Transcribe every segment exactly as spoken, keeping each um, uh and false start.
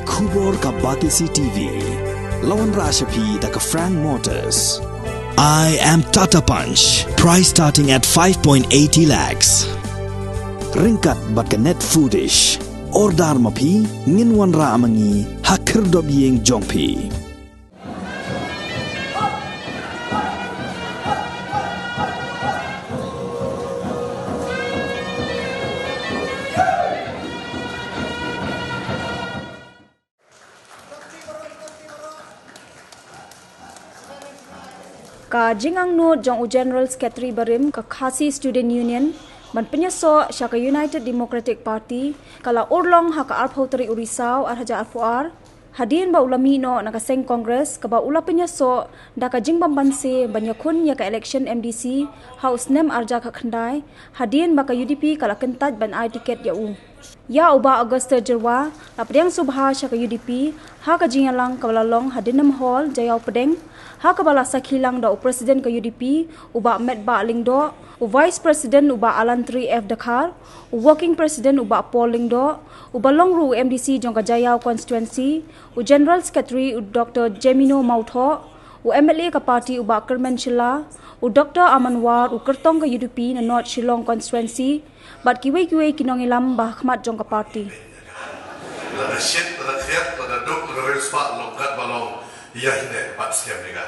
Khubor ka Batesi T V. La wanrah sha phi da ka Frank Motors. I am Tata Punch. Price starting at five point eighty lakhs. Ryngkat bad ka Net Foodish. Order ma phi, ngin wanrah ma ngi ha khyrdop ïing jong phi. Ka jingangnud jong u General Secretary barim ka Khasi Student Union ban pynïasoh sha ka United Democratic Party ka la urlong ha ka arphew tarik u Risaw ar hajar arphew ar, hadien ba u la mih noh na ka seng Congress kaba u la pynïasoh da ka jingbym banse ban ïakhun ïa ka election M D C ha u snem ar hajar khatkhyndai, hadien ba ka U D P ka la kyntait ban ai tiket ïa u. Ïa u Bah Auguste Jyrwa la pdiang sngewbha sha ka U D P ha ka jingïalang kaba la long ha Denham Hall, Jaiaw Pdeng, ha kaba la sakhi lang da u President ka U D P u Bah Metbah Lyngdoh, u Vice President u Bah Allantry F Dkhar, u Working President u Bah Paul Lyngdoh, uba long ruh u M D C jong ka Jaiaw Constituency, u General Secretary u Doctor Jemino Mawthoh, u M L A ka party u Bah Kyrmen Shylla, u Doctor Aman War, u kyrtong ka U D P na North Shillong Constituency, bad kiwei kiwei ki nongïalam ba ha khmat jong ka party. Lada shit, lada khiat, lada duk, lada ril spah, long kat ba long, ïa hi ne, pat skhem ni ka.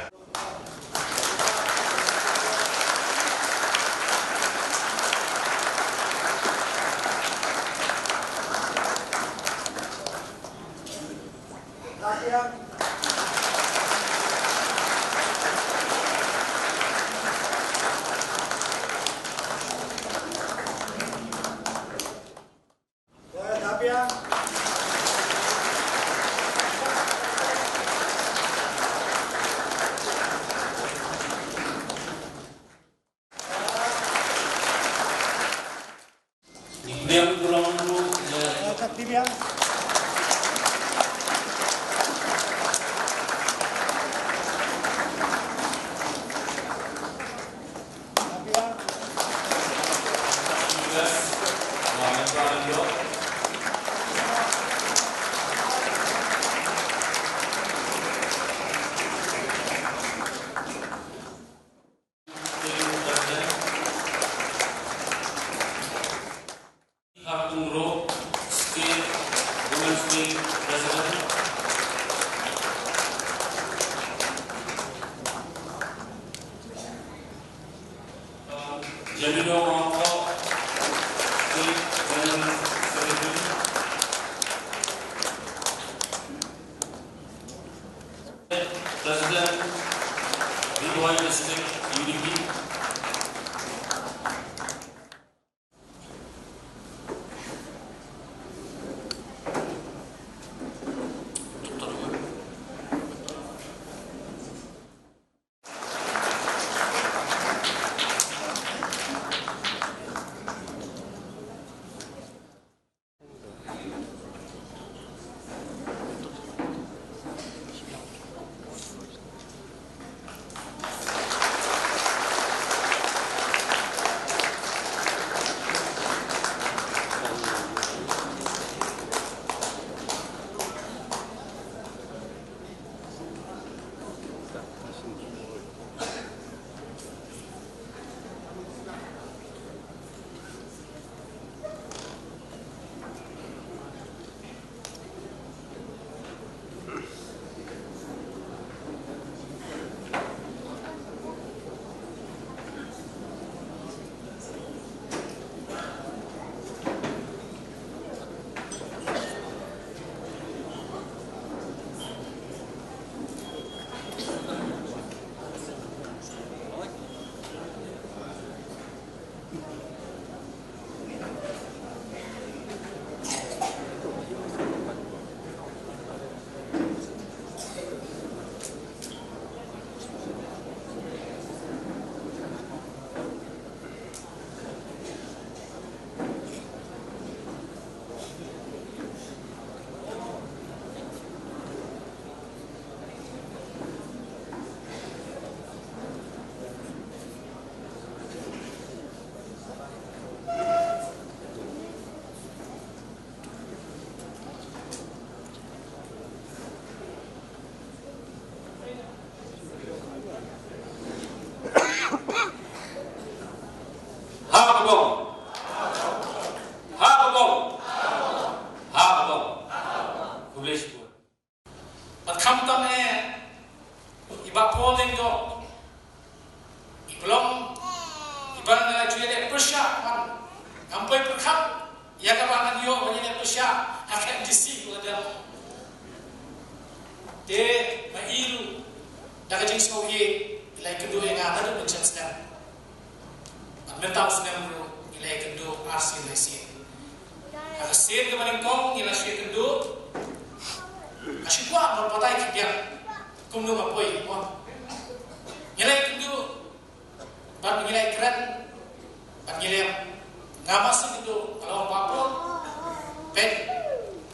Khartoum Road, State Women's Wing President. Jamino Wangkok, State General Secretary. President, Ri Bhoi District, U D P. English word. Bad khamtam eh, i Bah Paul Lyngdoh, i ba long, i ba nga la ju ïaleh pyrshah man, ngam poi pyrkhat ïa kaba ngan ïoh ban ïaleh pyrshah ha ka M D C ba la dep. Te ma i ruh, da ka jingsngewsih, i la ïakynduh ïa nga naduh mynshem snem. Bad mynta u snem ruh ngi la ïakynduh arsien lai sien. Ha ka sien kaba nyngkong ngi la shu ïakynduh, nga shu kwah ban batai khyndiat kumno nga poi, mo. Ngi la ïakynduh bad ngi la ïakren bad ngi la, nga ma shu ïakynduh, nga la ong, Bah Paul, peit,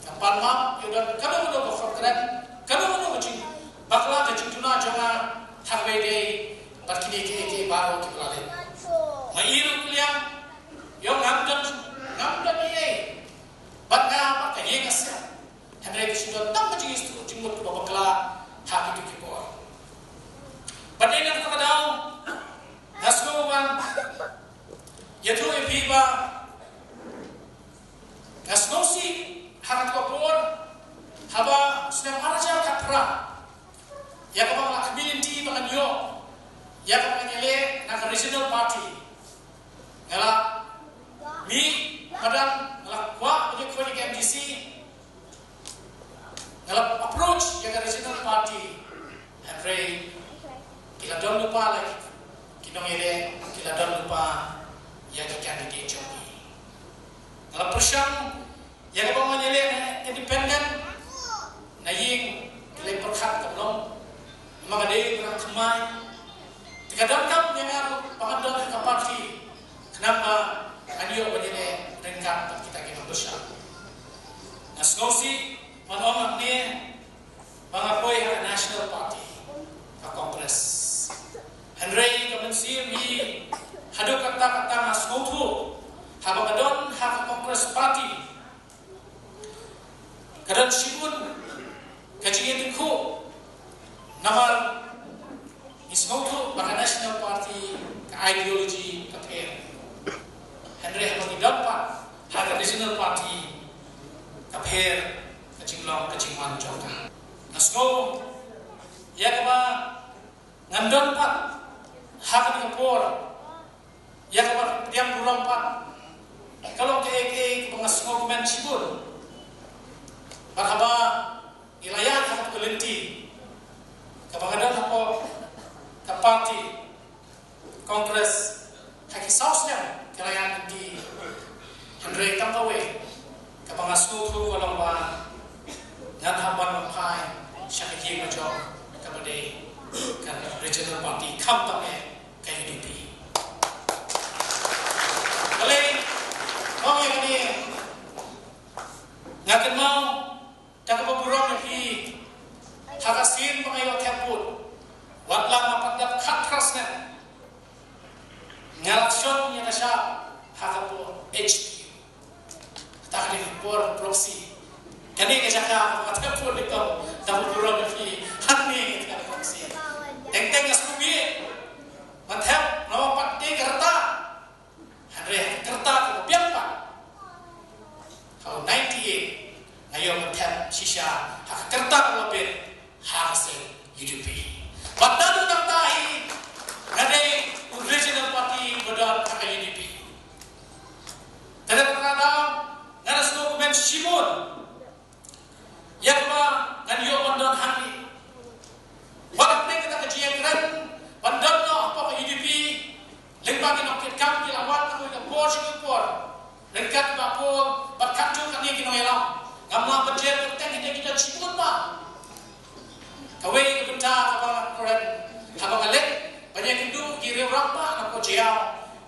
nga pan map ïa u don kano kano ka khot kren, kano kano ka jingbakla, ka jingduna jong nga ha kaba ïadei bad kine kiei kiei baroh kiba la leh. Ma i ruh kylliang, ïoh ngam don, ngam don ei ei. Bad nga bad ka ïing ka sem. Hynrei ka shu don tang ka jingïasyllok jingmut kaba bakla ha kito ki por. Bad dei na kata ka daw nga sngew ban ïathuh ïa phi ba nga sngewsih ha kata ka por, haba snem ar hajar khatphra, ïa kaba nga la khmih lynti ba ngan ïoh, ïa kaba ngan ïaleh na ka regional party. Nga la mih madan, nga la kwah ban ïakhun ïa ka M D C, nga la approach ïa ka regional party. Hynrei ki la don lypa la ki nongïaleh, ki la don lypa ïa ki candidate jong ki. Nga la pyrshang ïa kaba ngan ïaleh independent, na ïing ki la pyrkhat ka long, namar ka dei ka thymmai. Te ka donkam ïa nga ruh ba ngan don ha ka party, khnang ba ngan ïoh ban ïaleh ryngkat bad kita ki nongpyrshah. Nga sngewsih ban ong hangne ba nga poi ha ka National Party, ka Congress. Hynrei ka mynsiem hi haduh katta katta nga sngewthuh, haba nga don ha ka Congress Party, ka don shibun ka jingïatyngkhuh, namar ngi sngewthuh ba ka National Party ka ideology ka pher. Hynrei haba ngi don pat ha ka Regional Party, ka pher ka jinglong ka jingwan jong ka. Nga sngew ïa kaba ngan don pat ha kane ka por, ïa kaba pdiang burom pat, ka long kaei kaei kaba nga sngewkmen shibun. Bad haba ngi la ïaid ha ka lynti kaba nga don hapoh ka party Congress ha ki saw snem ka la ïaid lynti, hynrei tang kawei kaba nga sngewthuh ka long ba ngan hap ban wan phai sha ka ïing ka jong kaba dei ka Regional Party, khamtam eh ka U D P. Balei nga ong ïa kane? Nga kynmaw da kaba burom ïa phi, ha ka sien ba nga ïoh thep vote, wat la nga pat dap khatphra snem, nga la shon ïa ka shap ha ka por H P U. Kata ka dei ka por proxy. Kane ka jaka ba nga thep vote, dei ka kaba burom ïa phi. Hangne ka jaka proxy. Teng teng nga sngewbha ban thep, namar pat dei ka rta. Hynrei ha ka rta kaba biang pat, ha u ninety-eight, nga ïoh ban thep shisha ha ka rta kaba biang ha ka seng U D P. Bad naduh nangta hi nga dei u regional party ba don ha ka U D P. Te na kata ka daw nga da sngewkmen shibun ïa kaba ngan ïoh ban don hangne. Wat hapdeng kata ka jingïakren ban don noh hapoh ka U D P, lyngba ki nongkitkam ki la wan na kawei ka por sha kawei ka por, ryngkat bad Paul bad katto katne ki nongïalam. Ngam lah ban jer kyrteng, hynrei ki don shibun bha. Kawei ka bynta kaba nga kren, haba nga leit ban ïakynduh ki riew rangbah na Pokot Jaiaw,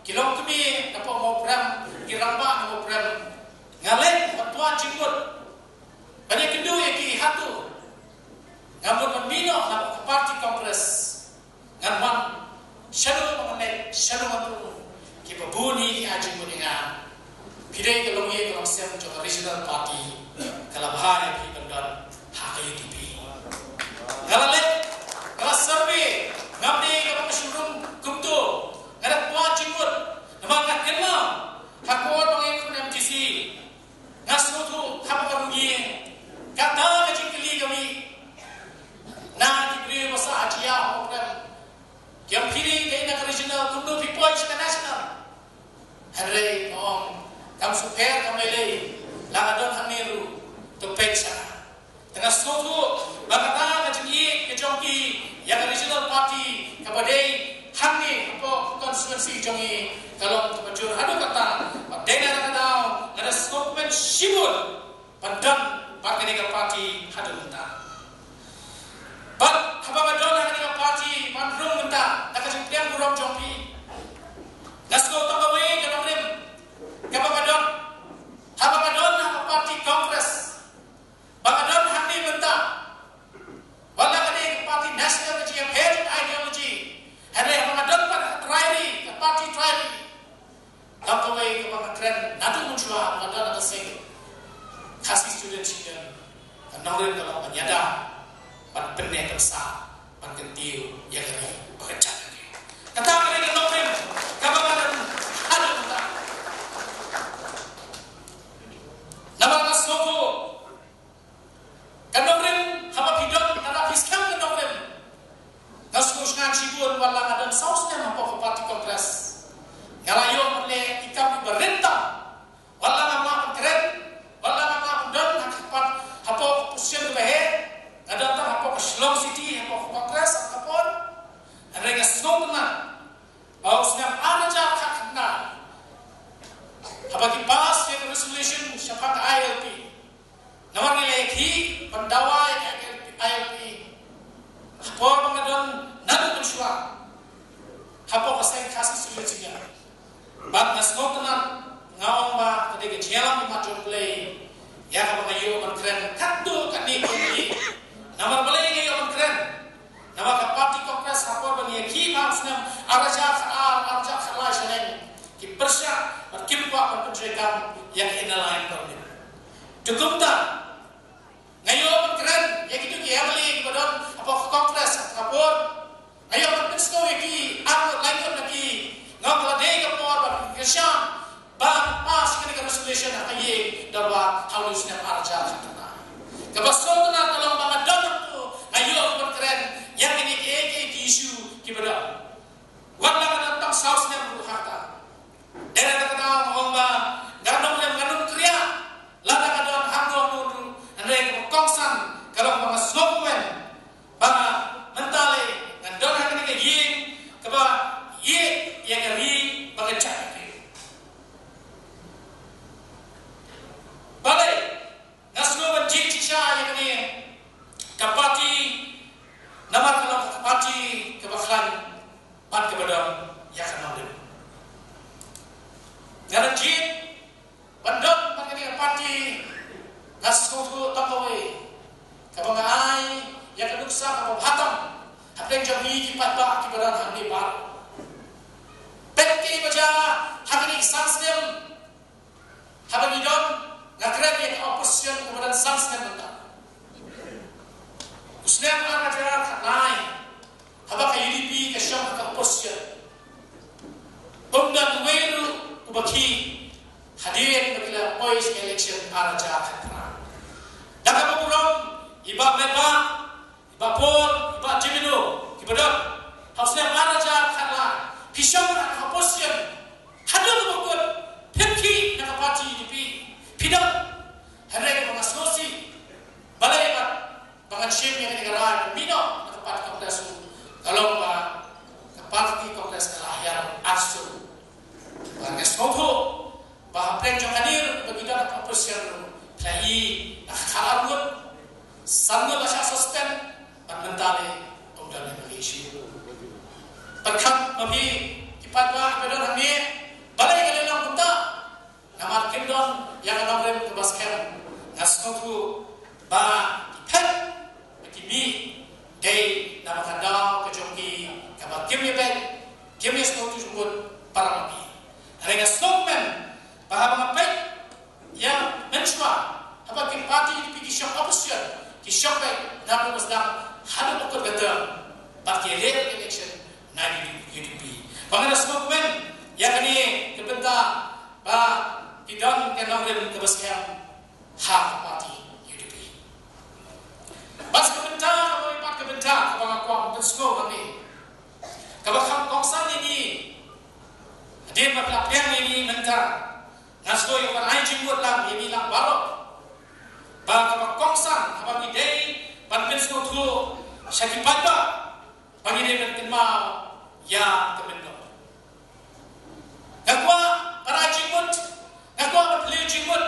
ki longkmie na Mawprem, ki rangbah na Mawprem, nga leit ban pynjingmut ban ïakynduh ïa ki hato nga mut ban mih noh na ka party Congress. Ngan wan shano ba ngan leit, shano ngan rung, kiba bun hi ki ai jingmut ïa nga. Phi dei ka longïing ka longsem jong ka regional party, ka la bha ïa phi ban don ha ka U D P. Nga la leit, nga la survey, ngam dei kaba nga shu rung kumto, nga da kwah jingmut, namar nga kynmaw ha ka por ba nga ïakhun M D C, nga sngewthuh haba nga rung ïing, kata ka Nga sngewthuh ba kata ka jingïeit ka jong ki ïa ka regional party kaba dei hangne hapoh constituency jong ngi ka long kaba jur haduh katta, bad dei na kata ka daw nga da sngewkmen shibun ban don bad kane ka party haduh mynta. Bad haba nga don ha kane ka party ban rung mynta da ka jingpdiang burom jong phi, nga sngew tang kawei ka nongrim kaba nga don haba nga don ha ka party Congress. Ba nga don hangne mynta, wat la ka dei ka party national ka jingïapher ideology, hynrei haba nga don pat ha ka trai ri, ka party trai ri, tang kawei kaba nga kren naduh mynshuwa ba nga don ha ka seng Khasi Students' Union, ka nongrim ka long ban ïada, ban pynneh pynsah, ban kyntiew ïa ka ri bad ka jaitbynriew. Kata ka dei ka nongrim kaba nga don haduh mynta. Namar nga sngewthuh ka nongrim, haba phi don, haba phi skhem ka nongrim. Nga sngewsngaiñ shibun, wat la nga don saw snem hapoh ka party Congress, nga la ïoh ban leh ki kam kiba rit tam. Wat la ngam lah ban kren, wat la ngam lah ban don ha ka party, hapoh ka position kaba heh, nga don tang hapoh ka Shillong City, hapoh ka Congress ha ka por. Hynrei nga sngewtynnat ba u snem ar hajar khatkhyndai, haba ki pass ïa ka resolution shaphang ka I L P, namar ngi la ïakhih ban dawa ïa ka I L P. Ha por ba nga don naduh mynshuwa hapoh ka seng Khasi Students' Union, bad nga sngewtynnat, nga ong ba ka dei ka jingïalam imat jong U Blei ïa kaba nga ïoh ban kren katto katne ka ïing. Namar balei nga ïoh ban kren? Namar ka party Congress ha por ba ngi ïakhih ha u snem ar hajar khatar, ar hajar khatlai shaneng, ki pyrshah bad kim kwah ban pyntreikam ïa ka Inner Line Permit. Te kumta nga ïoh ban kren ïa kito ki M L A kiba don hapoh ka Congress ha ka por. Nga ïoh ban pynsngew ïa ki, arngut laingut na ki, nga ong ba la dei ka por ba phin kyrshan ban pass ïa kane ka resolution ha ka ïing dorbar ha une u snem ar hajar khatkhyndai. Kaba sngewtynnat ka long ba nga don hangto, nga ïoh ban kren ïa kine kiei kiei ki issue kiba don. Wat la nga don tang saw snem ruh ha kata. Dei na kata nga ong ba nga nongrim, nga nongkriah, lada nga don hangno hangno ruh, hynrei kaba kongsan ka long ba nga sngewkmen ba mynta lei ngan don ha kane ka ïing kaba ïeit ïa ka ri bad ka jaitbynriew. Balei nga sngew ban jied shisha ïa kane ka party? Namar ka long ka party kaba khlaiñ bad kaba don ïa ka nongrim. Nga la jied ban don bad kane ka party, nga sngewthuh tang kawei kaba nga ai ïa ka nuksa kaba bha tam hapdeng jong ngi ki paidbah kiba don hangne baroh. Peit kiba jia ha kine ki san snem haba ngi don, nga kren ïa ka opposition kaba don san snem mynta. U snem ar hajar khatlai, haba ka U D P ka shong ha ka opposition, ym don uwei ruh uba khih hadien ba ki la poi sha ka election ar hajar khatphra. Da kaba burom, i Bah Metbah, i Bah Paul, i Bah Jemino, kiba don ha u snem ar hajar khatlai, phi shong ha ka opposition. Haduh kaba kut phin khih na ka party U D P, phi don. Hynrei kaba nga sngewsih, balei ba ba ngan shim ïa kane ka rai ban mih noh na ka party Congress ruh, ka long ba ka party Congress ka la hiar arsu. Ba nga sngewthuh ba hapdeng jong kane ruh ba ngi don ha ka opposition ruh, phi la ïohi na ka khatar ngut, san ngut la shah suspend, bad mynta lei ym don ïa ka issue. Pyrkhat ma phi ki paidbah kiba don hangne, balei ka la long kumta? Namar kim don ïa ka nongrim kaba skhem. Nga sngewthuh ba ki phet ba ki mih dei namar ka daw ka jong ki kaba kim ïa beit, kim ïa sngewthuh jingmut para ma phi. Hynrei nga sngewkmen ba haba nga peit ïa mynshuwa, haba ki party U D P ki shong opposition, ki shong beit naduh ba sdang haduh ba kut ka term, bad ki leh election na U D P. Ba nga da sngewkmen ïa kane ka bynta ba ki don ka nongrim kaba skhem ha ka party U D P. Bad sa ka bynta kaba, bad ka bynta kaba nga kwah ban pynsngew hangne, kaba kham kongsan ïa ngi, hadien ba phi la pdiang ïa ngi mynta, nga sngew ïa ka ban ai jingmut lang ïa ngi lang baroh, ba kaba kongsan haba ngi dei ban pynsngewthuh sha ki paidbah ba ngi dei ban kynmaw ïa ka myntoi. Nga kwah ban ai jingmut, nga kwah ban plie jingmut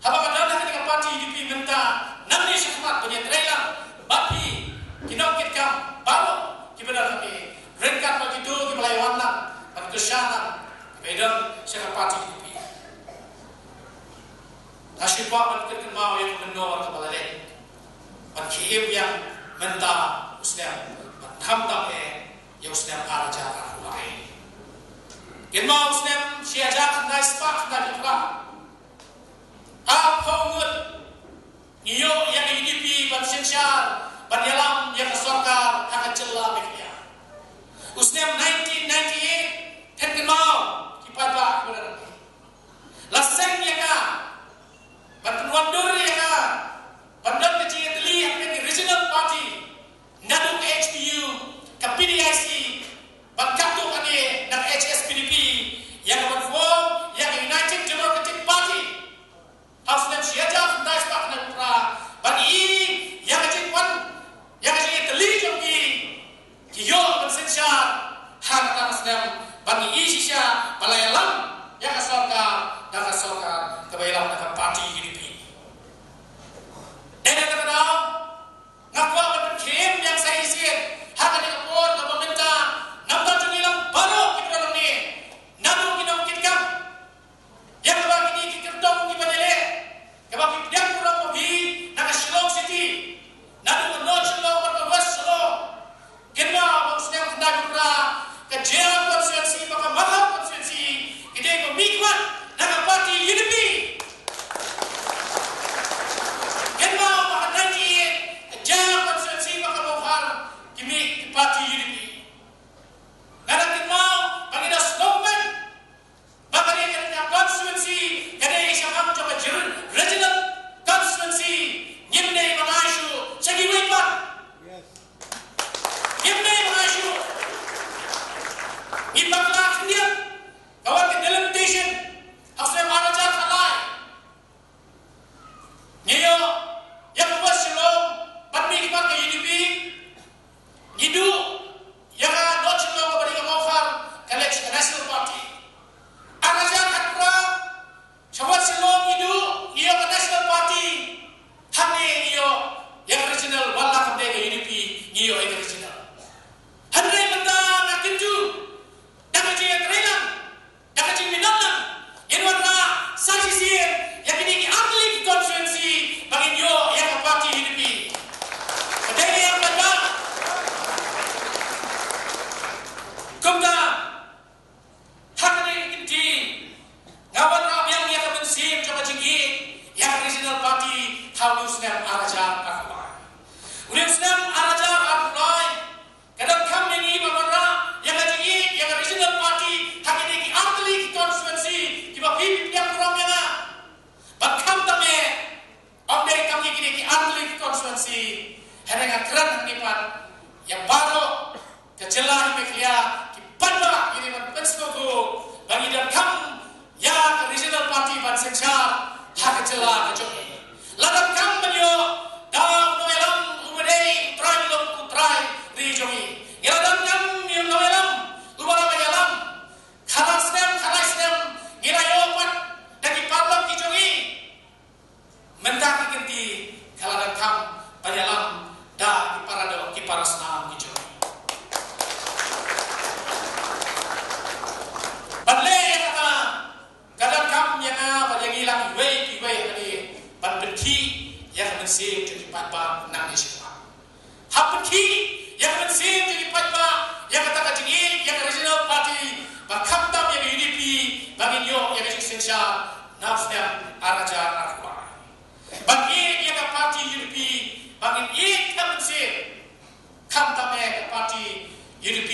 haba nga don ha kane ka party U D P mynta, nangne shakhmat ban ïatreilang bad phi ki nongkitkam baroh kiba don hangne, ryngkat bad kito kiba la ïawan lang, bad kito sha nang kiba don sha ka party U D P. Nga shu kwah ban pynkynmaw ïa ka mynnor kaba la leh, ban khie im ïa mynta u snem, ban khamtam eh ïa u snem ar hajar arphew lai. Kynmaw u snem shi hajar khyndai spah khyndai phew phra, arphew ngut ngi ïoh ïa ka U D P ban synshar, ban ïalam ïa ka sorkar ha ka jylla Meghalaya. U snem nineteen ninety-eight, phin kynmaw ki paidbah kiba don hangne, la seng ïa ka, ban pynwandur ïa ka ban don ka jingïatylli ha ka regional party, naduh ka H P U, ka P D I C, bad katto katne na ka H S P D P, ïa ka ban form ïa ka United Democratic Party ha u snem shi hajar khyndai spah khyndai phew phra, ban ïoh ïa ka jingwan, ïa ka jingïatylli jong ki, ki ïoh ban synshar ha kata ka snem, ban ïoh shisha ba la ïalam ïa ka sorkar da ka sorkar kaba ïalam da ka party U D P. Dei na kata ka daw nga kwah ban pynkhie im ïa sa shisien ha kane ka por kaba mynta, namar jong ngi lang baroh kiba don hangne, naduh ki nongkitkam, ïa kaba kine ki kyrtong kiba ïaleh, kaba ki pdiang burom ma phi na ka Shillong City, naduh ka North Shillong bad ka West Shillong. Kynmaw ba u snem khyndai phew phra, ka Jaïaw constituency bad ka Mawkhar constituency ki dei ba mihkhmat na ka party U D P. Kynmaw ba ha ninety-eight, ka Jaïaw constituency bad ka Mawkhar ki mih ki party U D P. Nga dang kynmaw ba ngi da sngewkmen ba ka dei ka constituency, ka dei shaphang jong ka jir-, regional constituency. Ngim dei ban ai shuh sha kiwei pat. Ngim dei ban ai shuh. Ngi bakla khyndiat, ka wan ka delimitation ha u snem ar hajar khatlai. Ngi ïoh ïa ka West Shillong ban mih ki party U D P. Ngi duh ïa ka North Shillong kaba dei ka Mawkhar, ka leh sha ka National Party. Ar hajar khatphra, sha West Shillong ngi duh, ngi ïoh ka National Party. Hangne ngi ïoh ïa ka regional, wat la kam dei ka U D P, ngi ïoh ïa ka regional. Hynrei mynta nga kyntu, da ka jingïatreilang, da ka jingminot lang, ngin wanrah sa shisien ïa kine ki artylli ki constituency ba ngin ïoh ïa ka party U D P. Ka dei ne em, paidbah? Kumta, ha kane ka kynti, nga wanrah biang ïa ka mynsiem jong ka jingïeit ïa ka regional party ha une u snem ar hajar arphew lai. Une u snem ar hajar arphew lai, ka donkam ïa ngi ban wanrah ïa ka jingïeit ïa ka regional party ha kine ki artylli ki constituency kiba phi phi pdiang burom ïa nga. Bad khamtam eh, ym dei tang ïa kine ki artylli ki constituency, hynrei nga kren hangne pat ïa baroh ka jylla Meghalaya, ki paidbah, ïa kine ban pynsngewthuh ba ngi donkam ïa ka regional party ban synshar ha ka jylla ka jong ngi. La donkam ban ïoh da u nongïalam uba dei u trai, u trai ri jong ngi. Ngi la donkam ïa u nongïalam uba la ïalam. Khatlai snem, khatlai snem ngi la ïoh pat da ki paralok ki jong ngi. Mynta ki kynti ka la donkam ban ïalam da ki paradoh, ki parasnam ki jong ngi. Ban leh ïa kata, ka donkam ïa nga bad ïa ngi lang iwei pa iwei ha kane ban pynkhih ïa ka mynsiem jong ki paidbah nangne shakhmat. Hap pynkhih ïa ka mynsiem jong ki paidbah ïa kata ka jingïeit ïa ka regional party, ba khamtam ïa ka U D P ba ngin ïoh ïa ka jingsynshar na u snem ar hajar arphew lai. Ban ïeit ïa ka party U D P, ba ngin ïeit ka mynsiem. Khamtam eh ka party U D P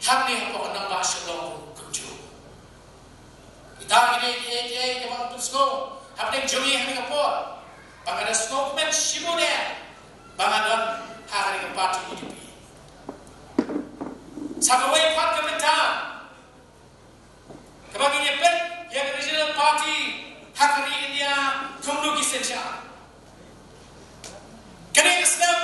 hangne hapoh ka nongbah Shillong ruh kumjuh. Kita ki dei kiei kiei kiba nga pynsngew hapdeng jong ngi ha kane ka por. Ba nga da sngewkmen shibun eh ba nga don ha kane ka party U D P. Sa kawei pat ka bynta kaba ngin ïa peit ïa ka regional party ha ka ri India kumno ki synshar. Kane ka snem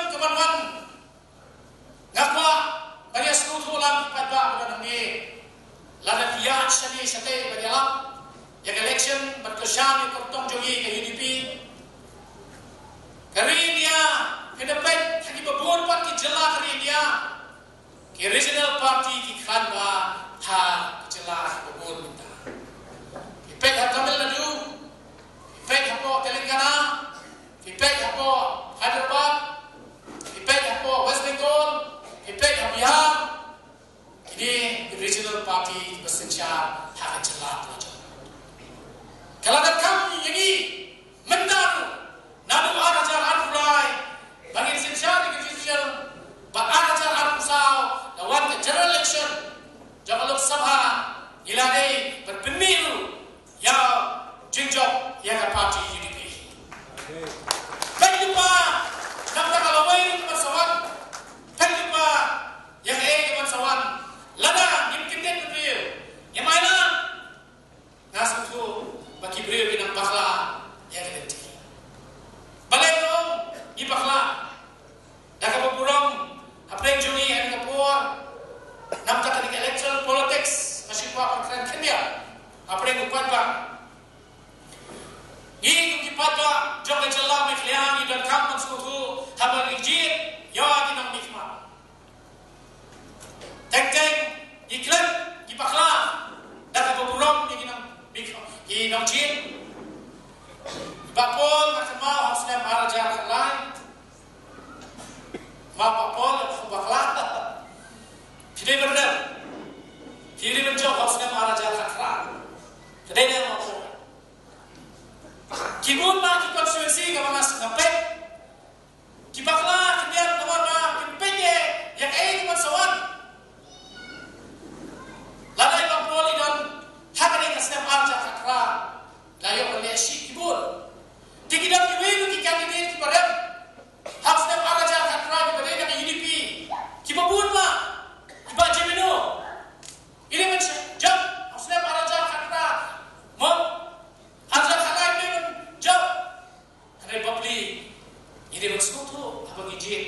Ba ngi jied.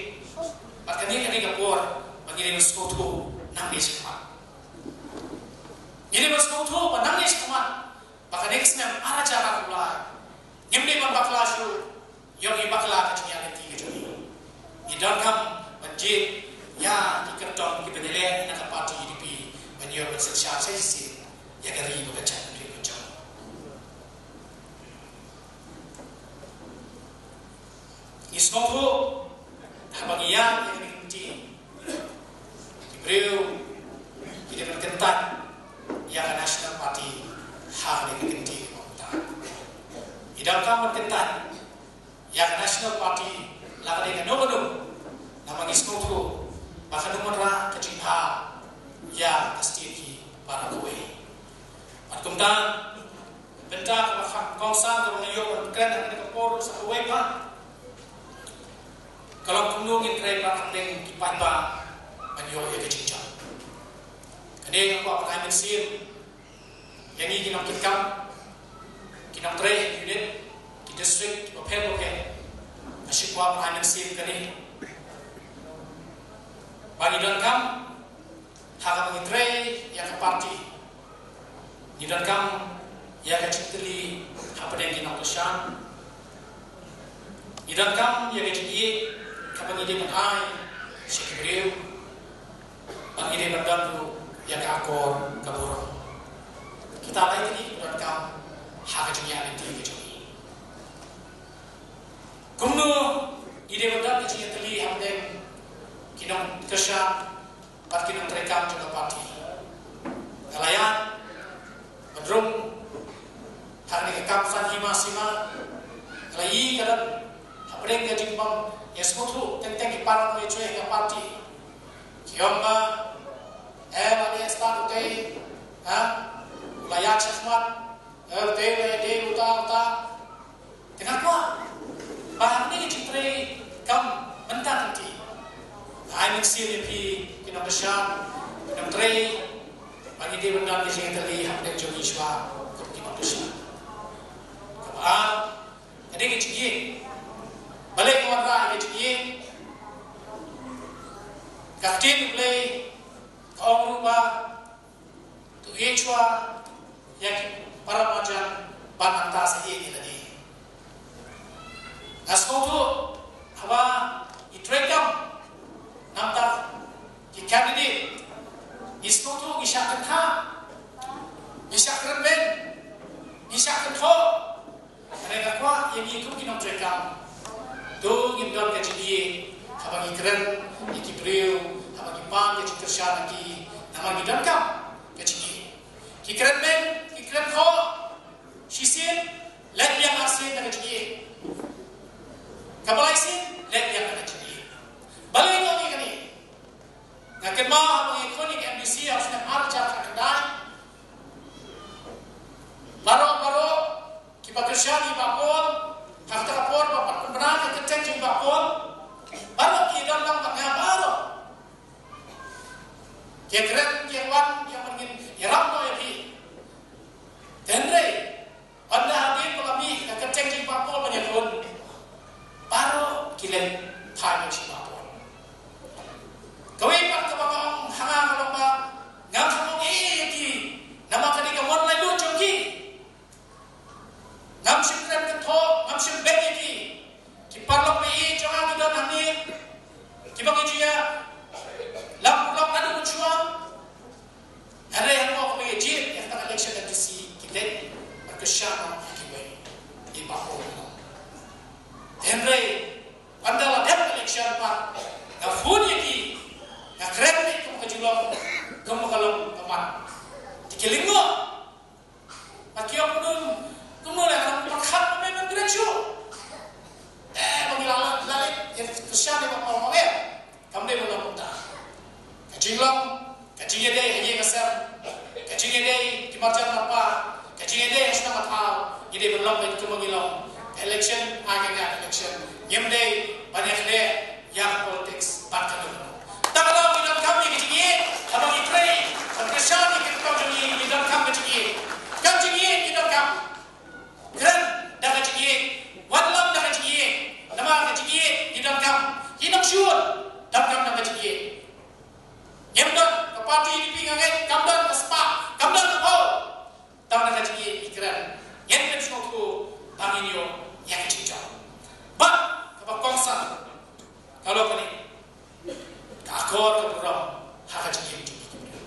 Bad kane ka dei ka por ba ngi dei ban sngewthuh nangne shakhmat. Ngi dei ban sngewthuh ba nangne shakhmat, ba kane ka snem ar hajar arphew lai, ngim dei ban bakla shuh ïa ki bakla ka jingïaid lynti ka jong ngi. Ngi donkam ban jied ïa ki kyrtong kiba ïaleh na ka party U D P ban ïoh ban synshar shisien ïa ka ri bad ka jaitbynriew ka jong ngi. Ngi sngewthuh haba ngi ïaid ïa kane ka kynti, ki briew ki dei ban kyntait ïa ka National Party ha kane ka kynti kaba mynta. Ngi donkam ban kyntait ïa ka National Party la ka dei kano kano, namar ngi sngewthuh ba kano mynta ka jingbha ïa ka state hi para kawei. Bad kumta, bynta kaba kongsan kaba ngi ïoh ban kren ha kane ka por sa kawei pat, ka long kumno ngin trei bad hapdeng ki paidbah ban ïoh ïa ka jingjop. Kane nga kwah ban ai mynsiem ïa ngi ki nongkitkam, ki nongtrei unit, ki district kiba pher bapher. Nga shu kwah ban ai mynsiem kane ba ngi donkam ha kaba ngi trei ïa ka party, ngi donkam ïa ka jingtylli hapdeng ki nongkyrshan. Ngi donkam ïa ka jingïeit kaba ngi dei ban ai sha ki briew. Bad ngi dei ban don ruh ïa ka akor ka burom. Kita lai tylli ki donkam ha ka jingïaid lynti ka jong ngi. Kumno ngi dei ban don ka jingïatylli hapdeng ki nongkyrshan bad ki nongtreikam jong ka party? Nga la ïaid ban rung ha kane ka kam san hima sima. Nga la ïohi ka don hapdeng ka jingbym ïasngewthuh teng teng ki para nongïathuh ka party. Ki ong ba, eh, ba dei stad utei, ha? U la ïaid shakhmat, eh, utei u la ïadei uta uta. Te nga kwah ba hangne ka jingtrei kam mynta ka kynti, ai mynsiem ïa phi ki nongkyrshan, ki nongtrei, ba ngi dei ban don ka jingïatylli hapdeng jong ngi shuwa kum ki nongkyrshan. Kaba ar, ka dei ka jingïeit. Balei nga wanrah ïa ka jingïeit? Ka ktien U Blei ka ong ruh ba to ïeit shuwa ïa ki para marjan bad nangta sa ïeit ïa lade. Nga sngewthuh haba ngi treikam namar ki candidate, ngi sngewthuh ngi shah kyntha, ngi shah kren beiñ, ngi shah kynthoh. Hynrei nga kwah ïa ngi kum ki nongtreikam, to ngin don ka jingïeit haba ngi kren ïa ki briew, haba ngi pan ka jingkyrshan ïa ki, namar ngi donkam ka jingïeit. Ki kren beiñ, ki kren thoh, shisien leit biang, arsien da ka jingïeit. Kaba lai sien leit biang da ka jingïeit. Balei nga ong ïa kane? Nga kynmaw haba ngi khun ïa ka M D C ha u snem ar hajar khatkhyndai. Baroh baroh kiba kyrshan ïa i Bah Paul, ha kata ka por ba pat pynbna ka kyrteng jong i Bah Paul, baroh ki don lang bad nga baroh. Ki kren ki wan, ki wan ngin ïarap noh ïa phi. Hynrei ynda hadien ba la mih ka kyrteng jong i Bah Paul ban ïakhun, baroh ki leit phai noh sha i Bah Paul. Kawei pat kaba nga ong ha nga ka long ba ngam shym ong ei ei ïa ki, namar ka dei ka mon laitluid jong ki. Ngam shym kren kynthoh, ngam shym beiñ ïa ki. Ki paralok ba ïeit jong nga ki don hangne, kiba ngi ju ïalam paralok naduh mynshuwa. Hynrei hangno kaba ïa jied ïa kata ka election M D C, ki leit ban kyrshan ïa kiwei, ïa i Bah Paul. Hynrei ynda la dep election pat, nga phone ïa ki, nga kren beit kum ka jinglong, kum ka long ka mat. Te ki lyngngoh. Bad ki ong, kumno, kumno leh, kam pyrkhat ba me ban kren shuh? Eh, ba ngi la, la, la leit kyrshan ïa i Bah Paul, ma me. Kam dei ban long kumta. Ka jinglong, ka jingïadei ha ïing ha sem, ka jingïadei ki marjan marpa, ka jingïadei ha shnong ha thaw, ngi dei ban long beit kumba ngi long. Election, ai kane election, ngim dei ban ïakhleh ïa ka politics bad kano kano. Tang ba ngi donkam ïa ka jingïeit, haba ngi trei ban kyrshan ïa ki kyrtong jong ngi, ngi donkam ka jingïeit. Ka jingïeit ngi donkam. Kren da ka jingïeit, wallam da ka jingïeit. Namar ka jingïeit ngi donkam. Ki Ki nongshun, dang kam na ka jingïeit. Ngim don, ka party UDP nga ngeit, kam don ka spah, kam don ka phew. Tang na ka jingïeit ngi kren. Ngin pynsngewthuh ba ngin ïoh ïa ka jingjop. Bad kaba kongsan ka long kane, ka akor ka burom ha ka jingim jong ngi.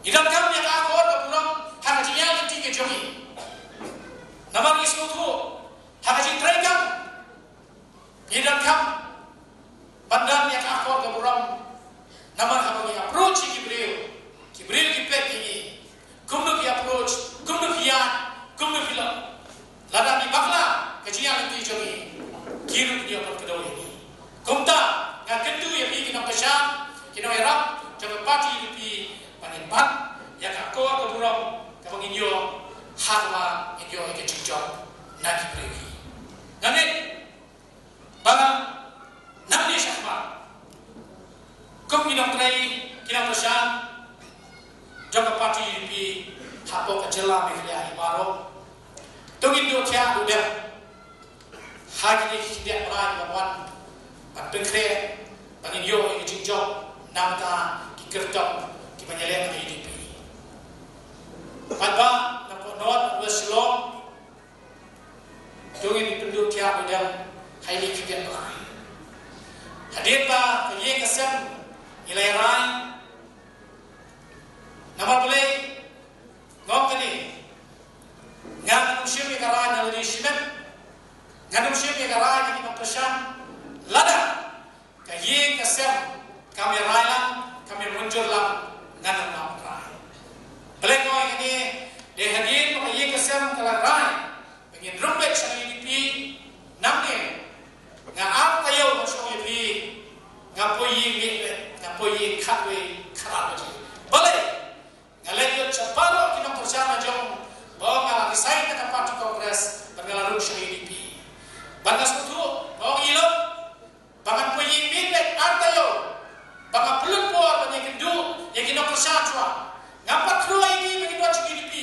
Ngi donkam ïa ka akor ka burom ha ka jingïaid lynti ka jong ngi. Namar ngi sngewthuh ha ka jingtrei kam ngi donkam ban don ïa ka akor ka burom. Namar haba ngi approach ïa ki briew, ki briew ki peit ïa ngi. Kumno ki approach, kumno ki ïaid, kumno ki long. Lada ngi bakla ka jingïaid lynti jong ngi, ki ruh ki ïoh ban kdew ïa ngi. Kumta nga kyntu ïa phi ki nongkyrshan, ki nongïarap jong ka party UDP, ba ngin bat ïa ka akor ka burom kaba ngin ïoh ha kaba ngin ïoh ïa ka jingjop na ki briew ki. Nga ngeit ba nangne shakhmat, kum ki nongtrei, ki nongkyrshan jong ka party UDP hapoh ka jylla Meghalaya hi baroh, to ngin duh thiah duh dem ha kine ki khyndiat bnai kiba wan ban pynkhreh ba ngin ïoh ïa ka jingjop na ka bynta ki kyrtong kiba ngi leh na ka UDP. Paidbah na Mawkynrew, West Shillong, to ngin pynduh thiah duh dem ha kine ki khyndiat bnai. Hadien ba ka ïing ka sem ngi la ïa rai, namar balei? Nga ong kane, ngan ym shim ïa ka rai na lade shimet, ngan ym shim ïa ka rai na ki nongkyrshan. Lada ka ïing ka sem kam ïa rai lang, kam ïa mynjur lang, ngan ym lah ban rai. Balei nga ong ïa kane? Dei hadien ba ka ïing ka sem ka la rai ba ngin rung beit sha ka UDP, nangne nga ar taïew nga shong ïa phi, nga poi ïing miet beit, nga poi ïing khatwei khatar baje. Balei? Nga leit lut sha baroh ki nongkyrshan la jong ba nga la resign na ka party Congress bad nga la rung sha ka UDP. Bad nga sngewthuh, nga ong ïa lok ba ngan poi ïing miet beit ar taïew, ba nga pynlut por ban ïakynduh ïa ki nongkyrshan shuwa. Ngam pat through ïa ki ba ki don sha ka UDP.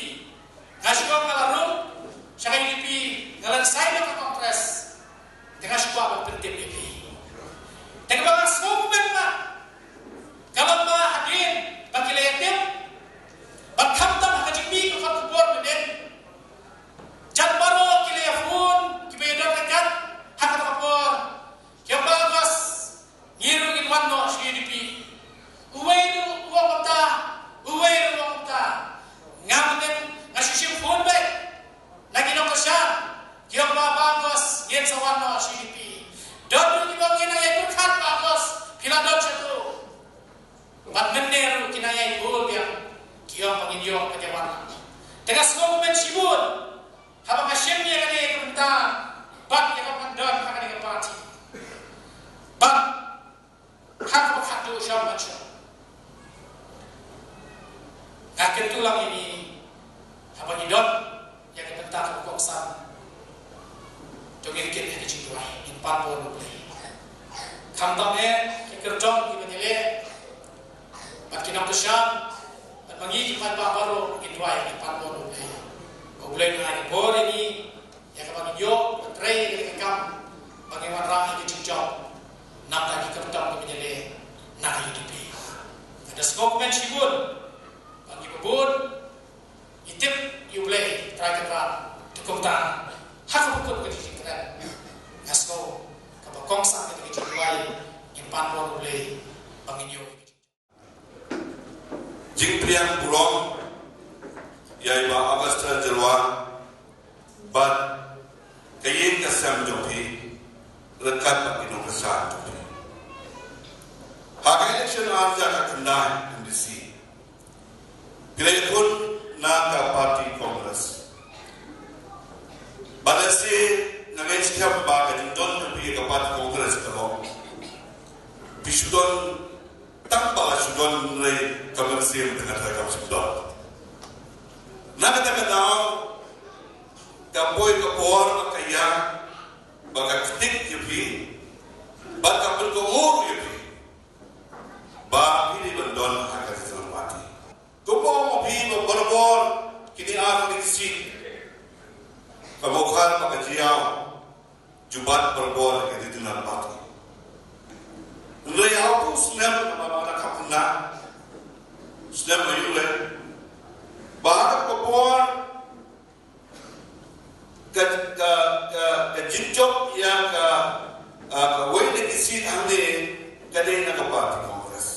Nga shu ong nga la rung sha ka UDP, nga la resign na ka Congress. Te nga shu kwah ban pyntip ïa phi. Te kaba nga sngewkmen pat ka long ba hadien ba ki la ïatip, bad khamtam ha ka jingmih ka khot ka por mynnin, jan baroh ki la ïa phone, kiba ïadon ryngkat ha kata ka por, ki ong ba August, ngi ruh ngin wan noh sha UDP. Uwei ruh u ong kumta, uwei ruh u ong kumta. Nga mynnin nga shu shim phone beit na ki nongkyrshan, ki ong ba Bah August, ngin sa wan noh sha UDP. Don ruh kiba ong ngin nang ïai pyrkhat Bah August, phi la don shatu. Bad mynne ruh ki nang ïai bud biang, ki ong ba ngin ïoh ban ïa wan. Te nga sngewkmen shibun haba nga shim ïa kane ka bynta bad ïa ka ban don ha kane ka party. Bad ha kaba khatduh sha ban shong, nga kyntu lang ïa ngi, haba ngi don ïa ka bynta kaba kongsan, to ngin kit ïa ka jingduwai, ngin pan bor U Blei. Khamtam eh ki kyrtong kiba ngi leh bad ki nongkyrshan bad ma ngi ki paidbah baroh ngin duwai, ngin pan bor U Blei. U Blei un ai ka bor ïa ngi ïa kaba ngin ïoh ban trei ïa ka kam ba ngin wanrah ïa ka jingjop na ka bynta ki kyrtong kiba ngi leh na ka UDP. Nga da sngewkmen shibun ba ngi ba bun ngi tip ïa U Blei Trai Kynrad. Te kumta ha kaba kut ka jingkren, nga sngew kaba kongsan ka jingduwai, ngin pan bor U Blei ba ngin ïoh. Jingpdiang burom ïa i Bah Augustine Jyrwa bad ka ïing ka sem jong phi ryngkat bad ki nongkyrshan jong phi. Ha ka election ar hajar khyndai MDC phi la ïakhun na ka party Congress. Bad lehse nga ngeit skhem ba ka jingdon jong phi ïa ka party Congress ka long phi shu don tang ba la shu don, hynrei ka mynsiem te nga tharai kam shu don. Na kata ka daw ka poi ka por ba ka ïa, ba ka ktik ïa phi, ba ka pynkohnguh ïa phi ba phi dei ban don ha ka Regional Party. Kumba ong ma phi ba barabor kine ar tylli ki seat ka Mawkhar bad ka Jaïaw ju bat barabor ha ka Regional Party. Snem ba ma da khap na. Snem ba yu le. Ba ha ka por ka ka ka ka jingjop ïa ka, ah, ka wei na ki seat hangne ka dei na ka party Congress.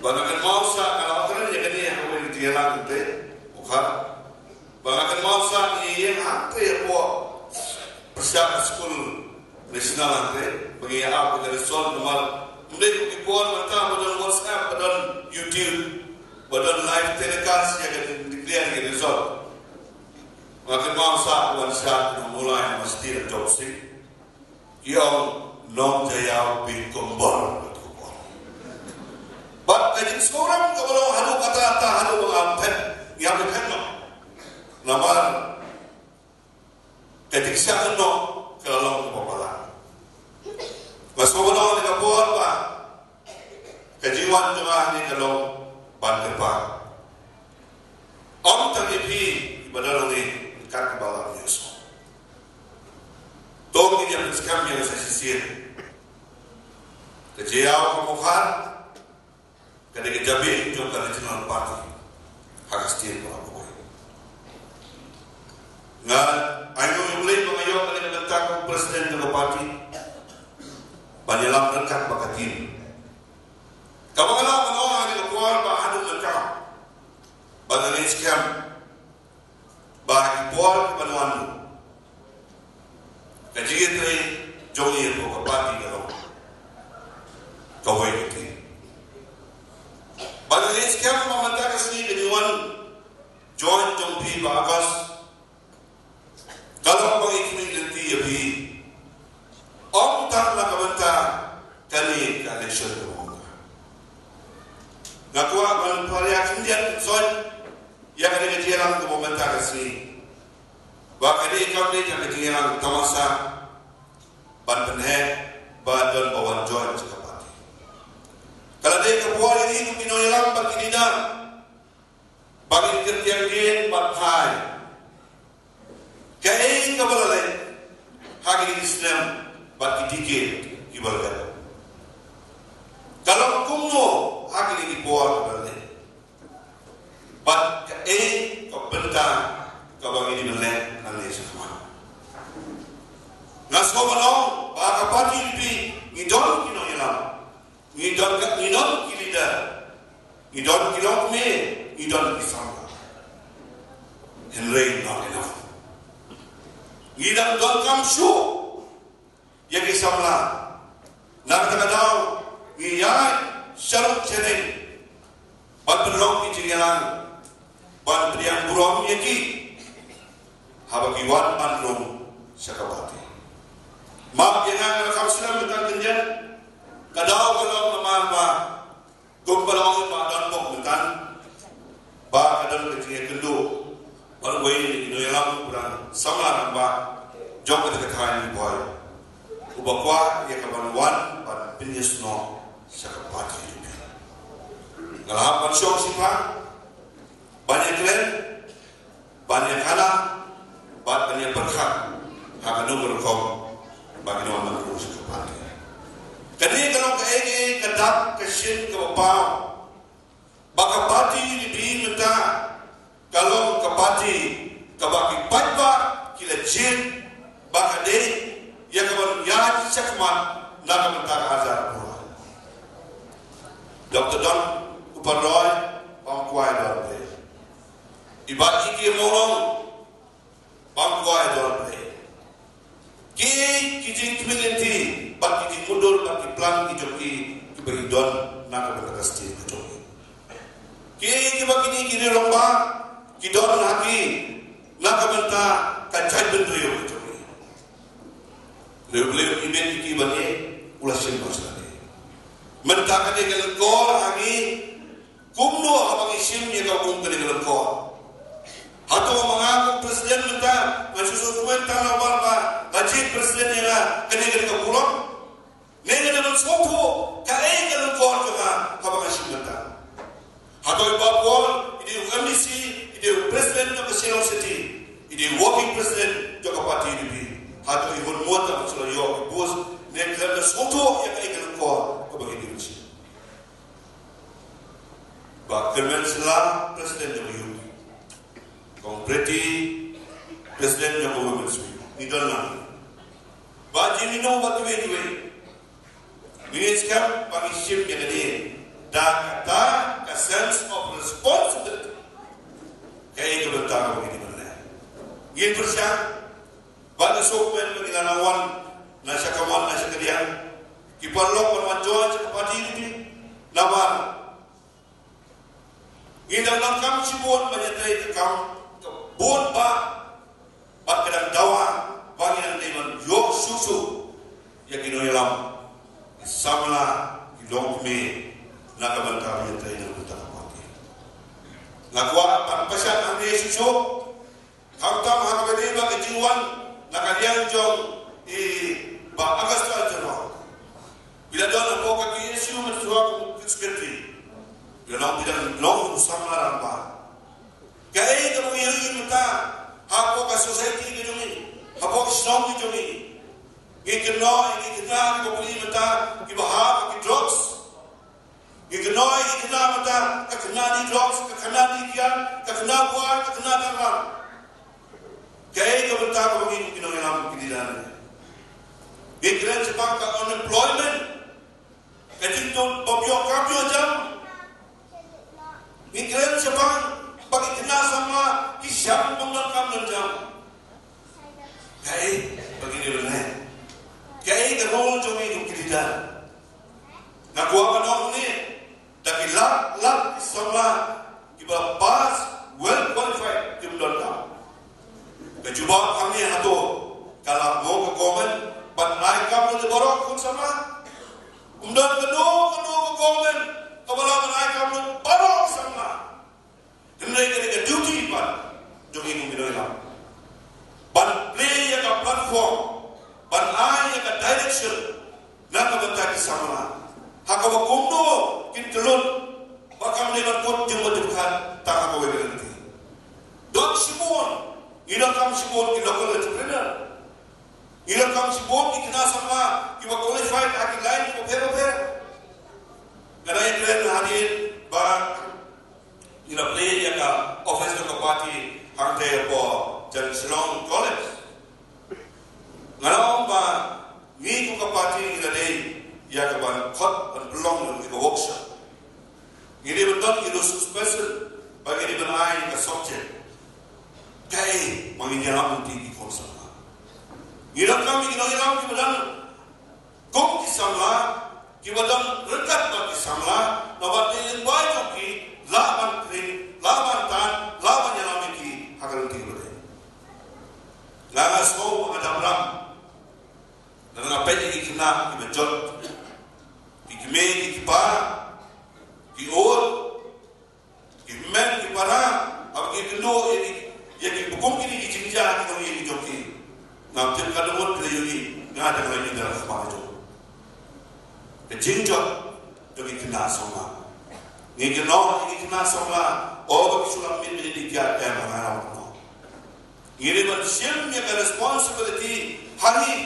Ba nga kynmaw sa ka la kren ïa kane ha kawei ka jingïalang te, Mukha. Ba nga kynmaw sa ngi ïeng hangte hapoh pyrshah skul national hangte, ba ngi ïa ap ïa ka result namar ym dei kum ki por mynta ba don WhatsApp, ba don YouTube, ba don live telecast ïa ka declare ïa ka result. Nga kynmaw sa wan shad na Mulai Masti Jop Sing. Ki ong nong Jaïaw Pynkombor. Bad ka jingsngewrem kaba long haduh katta katta haduh ba nga phet, ngi hap phet noh. Namar ka jingshah noh ka la long kaba palat. Nga sngewbha ong ha kane ka por ba ka jingwan jong nga hangne ka long ban kyrpad. Ym tang ïa phi kiba don hangne, kat kiba la ïohsngew. To ngin ïa pynskhem ïa ka sa shisien. Ka Jaïaw ka Mawkhar ka dei ka jabieng jong ka regional party ha ka state ba la buh. Nga ainguh ïa U Blei ba nga ïoh ka dei ka bynta kum president jong ka party ban ïalam ryngkat bad ka team. Kaba nga lah ban ong ha kane ka por ba haduh mynta ba nga ngeit skhem ba ha ki por kiban wan, ka jingïatrei jong ngi hapoh ka party ka long kawei ka team. Ba nga ngeit skhem ba mynta ka sngi ka jingwan join jong phi ba August ka long ba ngi khmih lynti ïa phi. Ym tang na ka bynta kane ka election ka long. Nga kwah ban pynpaw khyndiat khynsoit ïa kane ka jingïalang kaba mynta ka sngi. Ba kane kam dei tang ka jingïalang tamasa ban pynheh ba don ba wan join sha ka party. Ka la dei ka por ïa ngi kum ki nongïalam bad ki leader ba ngin kyrtiang ïa bad phai kaei kaba la leh ha kine ki snem bad ki decade kiba la dep. Ka long kumno ha kine ki por kiba la dep. Bad kaei ka bynta kaba ngi dei ban leh nangne shakhmat. Nga sngewbha ban ong ba ka party U D P ngi don ki nongïalam, ngi don ka, ngi don ki leader, ngi don ki longkmie, ngi don ki samla. Hynrei not enough. Ngi dang donkam shuh ïa ki samla. Na kata ka daw ngi ïaid sharum shaneng ban pynlong ki jingïalang, ban pdiang burom ïa ki haba ki wan ban rung sha ka party. Map ïa nga, nga kham slem mynta khyndiat. Ka daw ka long namar ba kumba la ong ba don bok mynta ba ka don ka jingïakynduh bad uwei na ki nongïalam u dang samla rangbah jong kata ka thaiñ Ri Bhoi uba kwah ïa ka ban wan ban pynïasnoh sha ka party U D P. Nga la hap ban shong shiphang ban ïakren, ban ïakhana bad ban ïapyrkhat ha kano ka rukom ba ngin wan ban rung sha ka party. Kane ka long kaei kaei ka dak ka shin kaba paw ba ka party U D P mynta ka long ka party kaba ki paidbah ki la jied ba ka dei ïa ka ban ïaid shakhmat na ka bynta ka arhajar arphew lai. Doctor Don u pynroi, ba ym kwai dor Blei. I Bah E K Mawlong, ba ym kwai dor Blei. Kiei ki jingkhmih lynti bad ki jingmutdur bad ki plan ki jong ki kiba ki don na ka bynta ka state ka jong ki? Kiei kiba kine ki rangbah ki don ha ki na ka bynta ka jaitbynriew ka jong ki? Lei Blei u ibit ïa ki ban ïeh, u la shim ba sha lade. Mynta ka dei ka lyngkor ha ngi. Kumno haba ngi shim ïa ka um kane ka lyngkor? Hato ma nga kum president mynta nga shu sngewthuh tang namar ba la jied president ïa nga kane kane ka pulot? Ne nga dei ban sngewthuh kaei ka lyngkor jong nga haba nga shim mynta? Hato i Bah Paul i dei u M D C, i dei u president jong ka Shillong City, i dei u working president jong ka party U D P? Hato i hun mut haba shu la ïoh i bus ne khlem da sngewthuh ïa kaei ka lyngkor kaba ngi dei ban Bah Kyrmen Shylla, President jong ka Youth. Kong Pretty, President jong ka Women's Wing. Ngi don lang. Bah Jimmy Noh, bah kiwei kiwei. Ngi skhem ba ngi shim ïa kane da kata ka sense of responsibility. Kaei ka bynta kaba ngi dei ban leh? Ngin pyrshang. Ba ngi sngewkmen ba ngi la nang wan na sha kamon na sha kadiang. Ki paralok ban wan join sha ka party jong ngi. Namar ngi dang donkam shibun ban ïatrei ka kam ka bun bah. Bad ka dang dawa ba ngi dang dei ban ïoh shuh shuh ïa ki nongïalam, ki samla, ki longkmie na ka bynta ban ïatrei na ka bynta ka party. Nga kwah ban pynshai hangne shuh shuh. Khamtam ha kaba ïadei bad ka jingwan na ka liang jong i Bah Augustus Jyrwai. Phi la don hapoh ka K S U mynshuwa kum u secretary. Phi la long, phi la long u samla rangbah. Kaei kaba ngi ïohi mynta hapoh ka society ka jong ngi, hapoh ka shnong ka jong ngi. Ngi kynnoh ïa ki khynnah kiba pule mynta kiba hap ha ki drugs. Ngi kynnoh ïa ki khynnah mynta, ka khynnah die drugs, ka khynnah die kiad, ka khynnah buaid, ka khynnah dang ram. Kaei ka bynta kaba ngi kum ki nongïalam ki dei ban leh? Ngi kren shaphang ka unemployment, ka jingdon bym ïoh kam ïoh jam. Ngi kren shaphang ba ki khynnah samla ki shang bym don kam don jam. Kaei ba ngi dei ban leh? Kaei ka role jong ngi kum ki leader? Nga kwah ban ong hangne, da ki lak lak ki samla kiba pass, well qualified, kim don kam. Ka jubab hangne hato ka lah mo ka government ban ai kam ïa baroh ki khun samla? Ym don kano kano ka government kaba lah ban ai kam ïa baroh ki samla. Hynrei ka dei ka duty pat jong ngi kum ki nongïalam ban play ïa ka platform, ban ai ïa ka direction na ka bynta ki samla ha kaba kumno kin kyllon, ba kam dei ban kut jingmut jingpyrkhat tang ha kawei ka lynti. Don shibun, ngi donkam shibun ki local entrepreneur. Ngi donkam shibun ki khynnah samla kiba qualified ha ki line kiba pher bapher. Nga dang ïakren hadien ba ngi la plie ïa ka office jong ka party hangtei hapoh Shillong College. Nga la ong ba ngi kum ka party ngi la dei ïa ka ban khot ban pynlong ïa ka workshop. Ngi dei ban don ki resource person ba ngi dei ban ai ka subject. Kaei ba ngin ïalam lynti ki khun samla? Ngi donkam ïa ki nongïalam kiba dang kum ki samla, kiba dang ryngkat bad ki samla, naba dei lyngba jong ki lah ban kren, lah ban tan, lah ban ïalam ïa ki ha ka lynti kaba dei. Nga nga sngew ba nga dap ram lada nga peit ïa ki khynnah kiba jot, ki kmie ki kpa, ki ur, ki hynmen ki para, haba ki kynduh ïa ki, ïa ki ba kum kine ki jingjia ki nongïalam jong ki. Ngam tip katno ngut ki la ïohi, nga dang la ïohi da la khmat jong ka jingjot jong ki khynnah samla. Ngi kynnoh ïa ki khynnah samla, o ba ki shu lap miet miet ïa ki kiad, em, nga la ong. Ngi dei ban shim ïa ka responsibility ha ngi.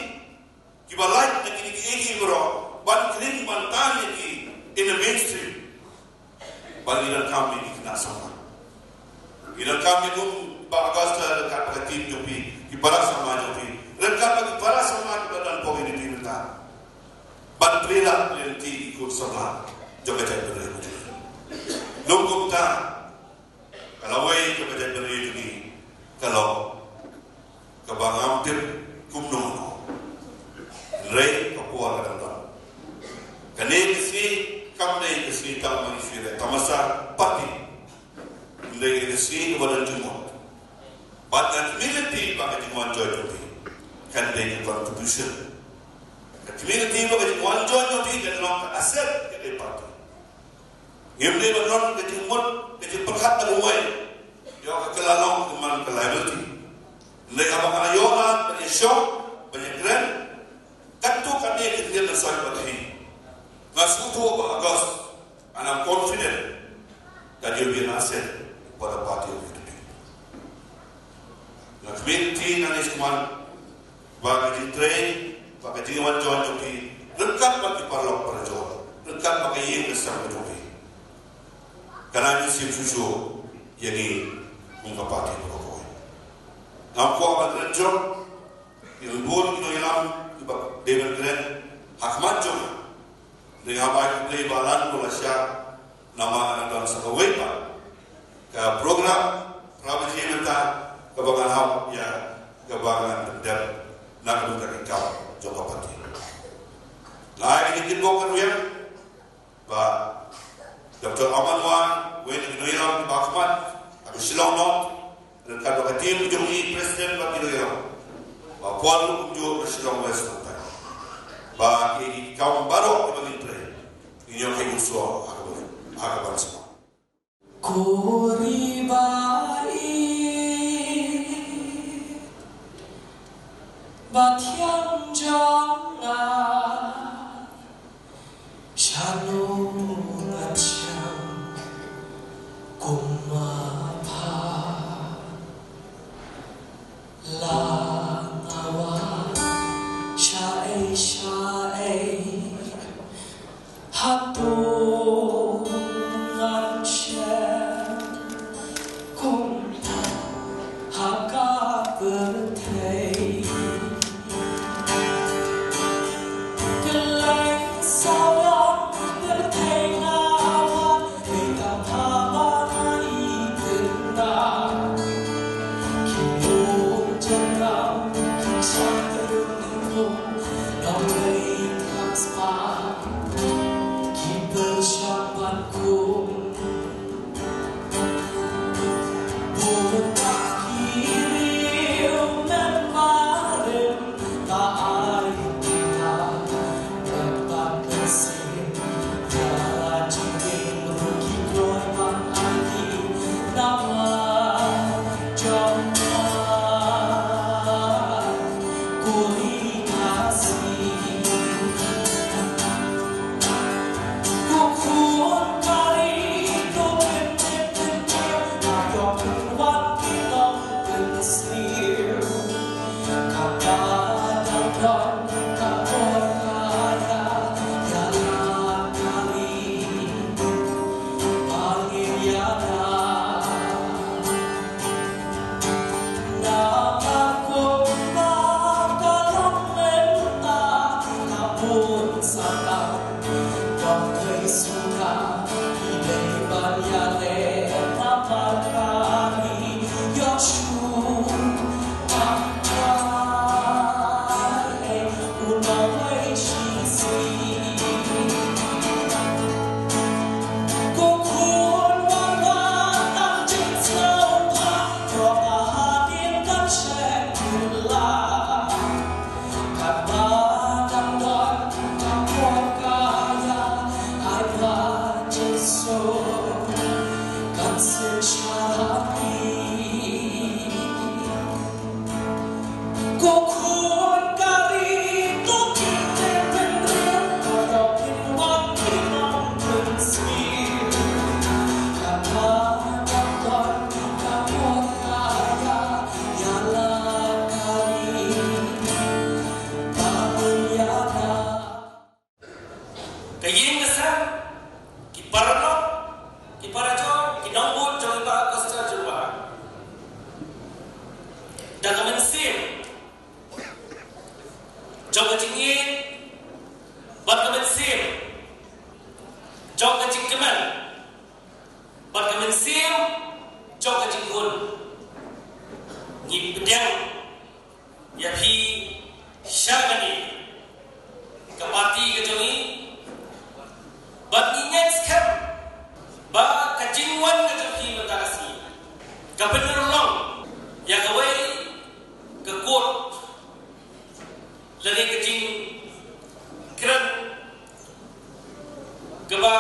Kiba lait na kine kiei kiei baroh ban kren ban tan ïa ki in the mainstream. Ba ngi donkam ïa ki khynnah samla. Ngi donkam ïa kum Bah Augustus ryngkat bad ka team jong phi, ki para samla jong phi, ryngkat bad ki para samla kiba don hapoh Unity mynta, ban plie lad plie lynti ïa ki khun samla jong ka jaitbynriew. Long kumta, ka lawei jong ka jaitbynriew jong ngi ka long kaba ngam tip kumno. Hynrei ka por ka dang don. Kane ka sngi kam dei ka sngi tang ba ngi shu leh tamasa party. Hynrei ka dei ka sngi kaba don jingmut. Bad nga kmen lynti ba ka jingwan join jong phi kan dei ka contribution. Nga kmen lynti ba ka jingwan join jong phi kan long ka asset ka dei party. Ngim dei ban don ka jingmut, ka jingpyrkhat na bynta ïoh ka kylla long ka man ka liability. Hynrei haba nga ïoh lad ban ïashong, ban ïakren, katto katne ka jingïaid lynsaw bad phi, nga sngewthuh ba August, and I'm confident that you'll be an asset for the party of Unity. Nga kmen lynti nangne sha khmat ba ka jingtrei, ba ka jingwan join jong phi ryngkat bad ki paralok parajor, ryngkat bad ka ïing ka sem ka jong phi, Ka la ngi sngewsih shuh ïa ngi kum ka party baroh kawei. Ngam kwah ban kren jong ïa bun ki nongïalam kiba dei ban kren ha khmat jong nga. Dei nga bai khublei ba la dang la shah namar nga don sa kawei pat ka program pra baje mynta kaba ngan hap ïa kaba ngan pyndep na ka bynta ka kam jong ka party. Nga ai ka jingkyrpad ka rwiang ba Doctor Aman Wan, wei na ki nongïalam kiba khmat ha ka Shillong North, ryngkat bad ka team jong i President bad ki nongïalam, ba Paul kumjuh na Shillong West nangta. Ba ki kam baroh kiba ngin trei, ngin ïoh ki uso ha ka ban, ha ka ban sma. Ko ri ba ïeit ba thiang jong nga, shano ngan shang kum ma pha. La nga wan shaei shaei, hato ngan shem kumta ha ka pyrthei. Kylleng sawa pyrthei nga wan, dei tang haba nga ïeit na ki bun jingngeit, ki shah ïa u nongwei kham spah, ki pyrshang ban kum. Ka ïing ka sem, ki paralok, ki parajor, ki nongbud jong i Bah Costa Jyrwa. Da ka mynsiem jong ka jingïeit bad ka mynsiem jong ka jingkmen bad ka mynsiem jong ka jingkhun, ngi pdiang ïa phi sha kane ka party ka jong ngi. Bad ngi ngeit skhem ba ka jingwan ka jong phi mynta ka sngi ka pynurlong ïa kawei ka kut lane ka jingkren kaba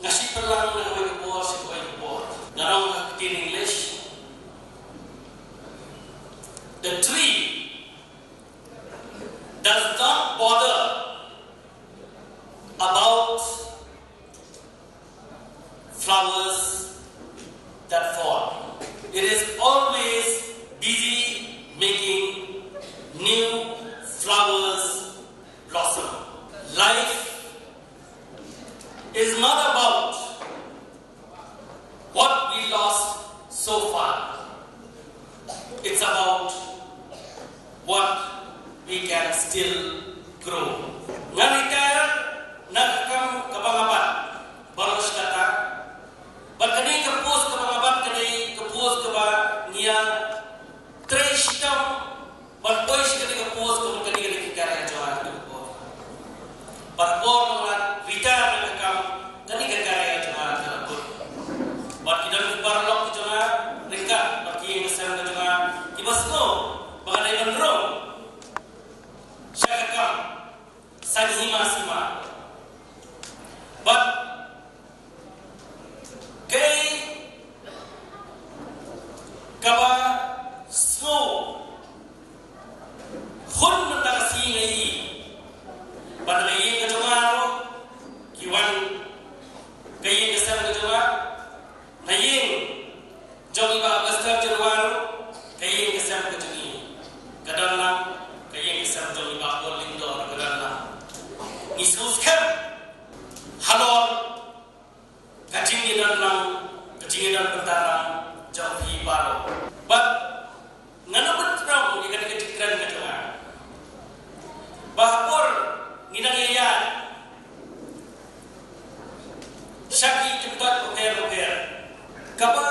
nga shu pynlang na kawei ka por sha kawei ka por. Nga ong ha ka ktien English, the tree does not bother about flowers that fall. It is always busy making new flowers blossom. Life is not about So far, it's about what we can still grow. Nga retire na ka kam kaba nga bat baroh shi katta. Bad kane ka post kaba nga bat, kane ka post kaba ngi ïa trei shitom ban poi sha kane ka post, ka mut kane ka dei ka career jong nga ha kane ka por. Bad por ba nga retire na ka kam, kane ka career jong nga ka la kut. Bad ki don ki paralok ki jong nga ryngkat bad ki ïing ki sem ki jong nga, kiba sngew ba nga dei ban rung sha ka kam saiñ hima sima. Bad kaei kaba sngew hun mynta ka sngi nga ïohi, ba na ïing ka jong nga ruh ki wan, ka ïing ka sem ka jong nga, na ïing jong i Bah Augustine Jyrwa ruh, ka ïing ka sem ka jong ngi ka don lang, ka ïing ka sem jong i Bah Paul Lyngdoh ruh ka don lang. Ngi sngewskhem halor ka jingïadon lang, ka jingïadon bynta lang jong phi baroh. Bad ngan ym pyntrong ïa kane ka jingkren ka jong nga ba ha por ngi nang ïaid sha ki kyntoit bapher bapher, kaba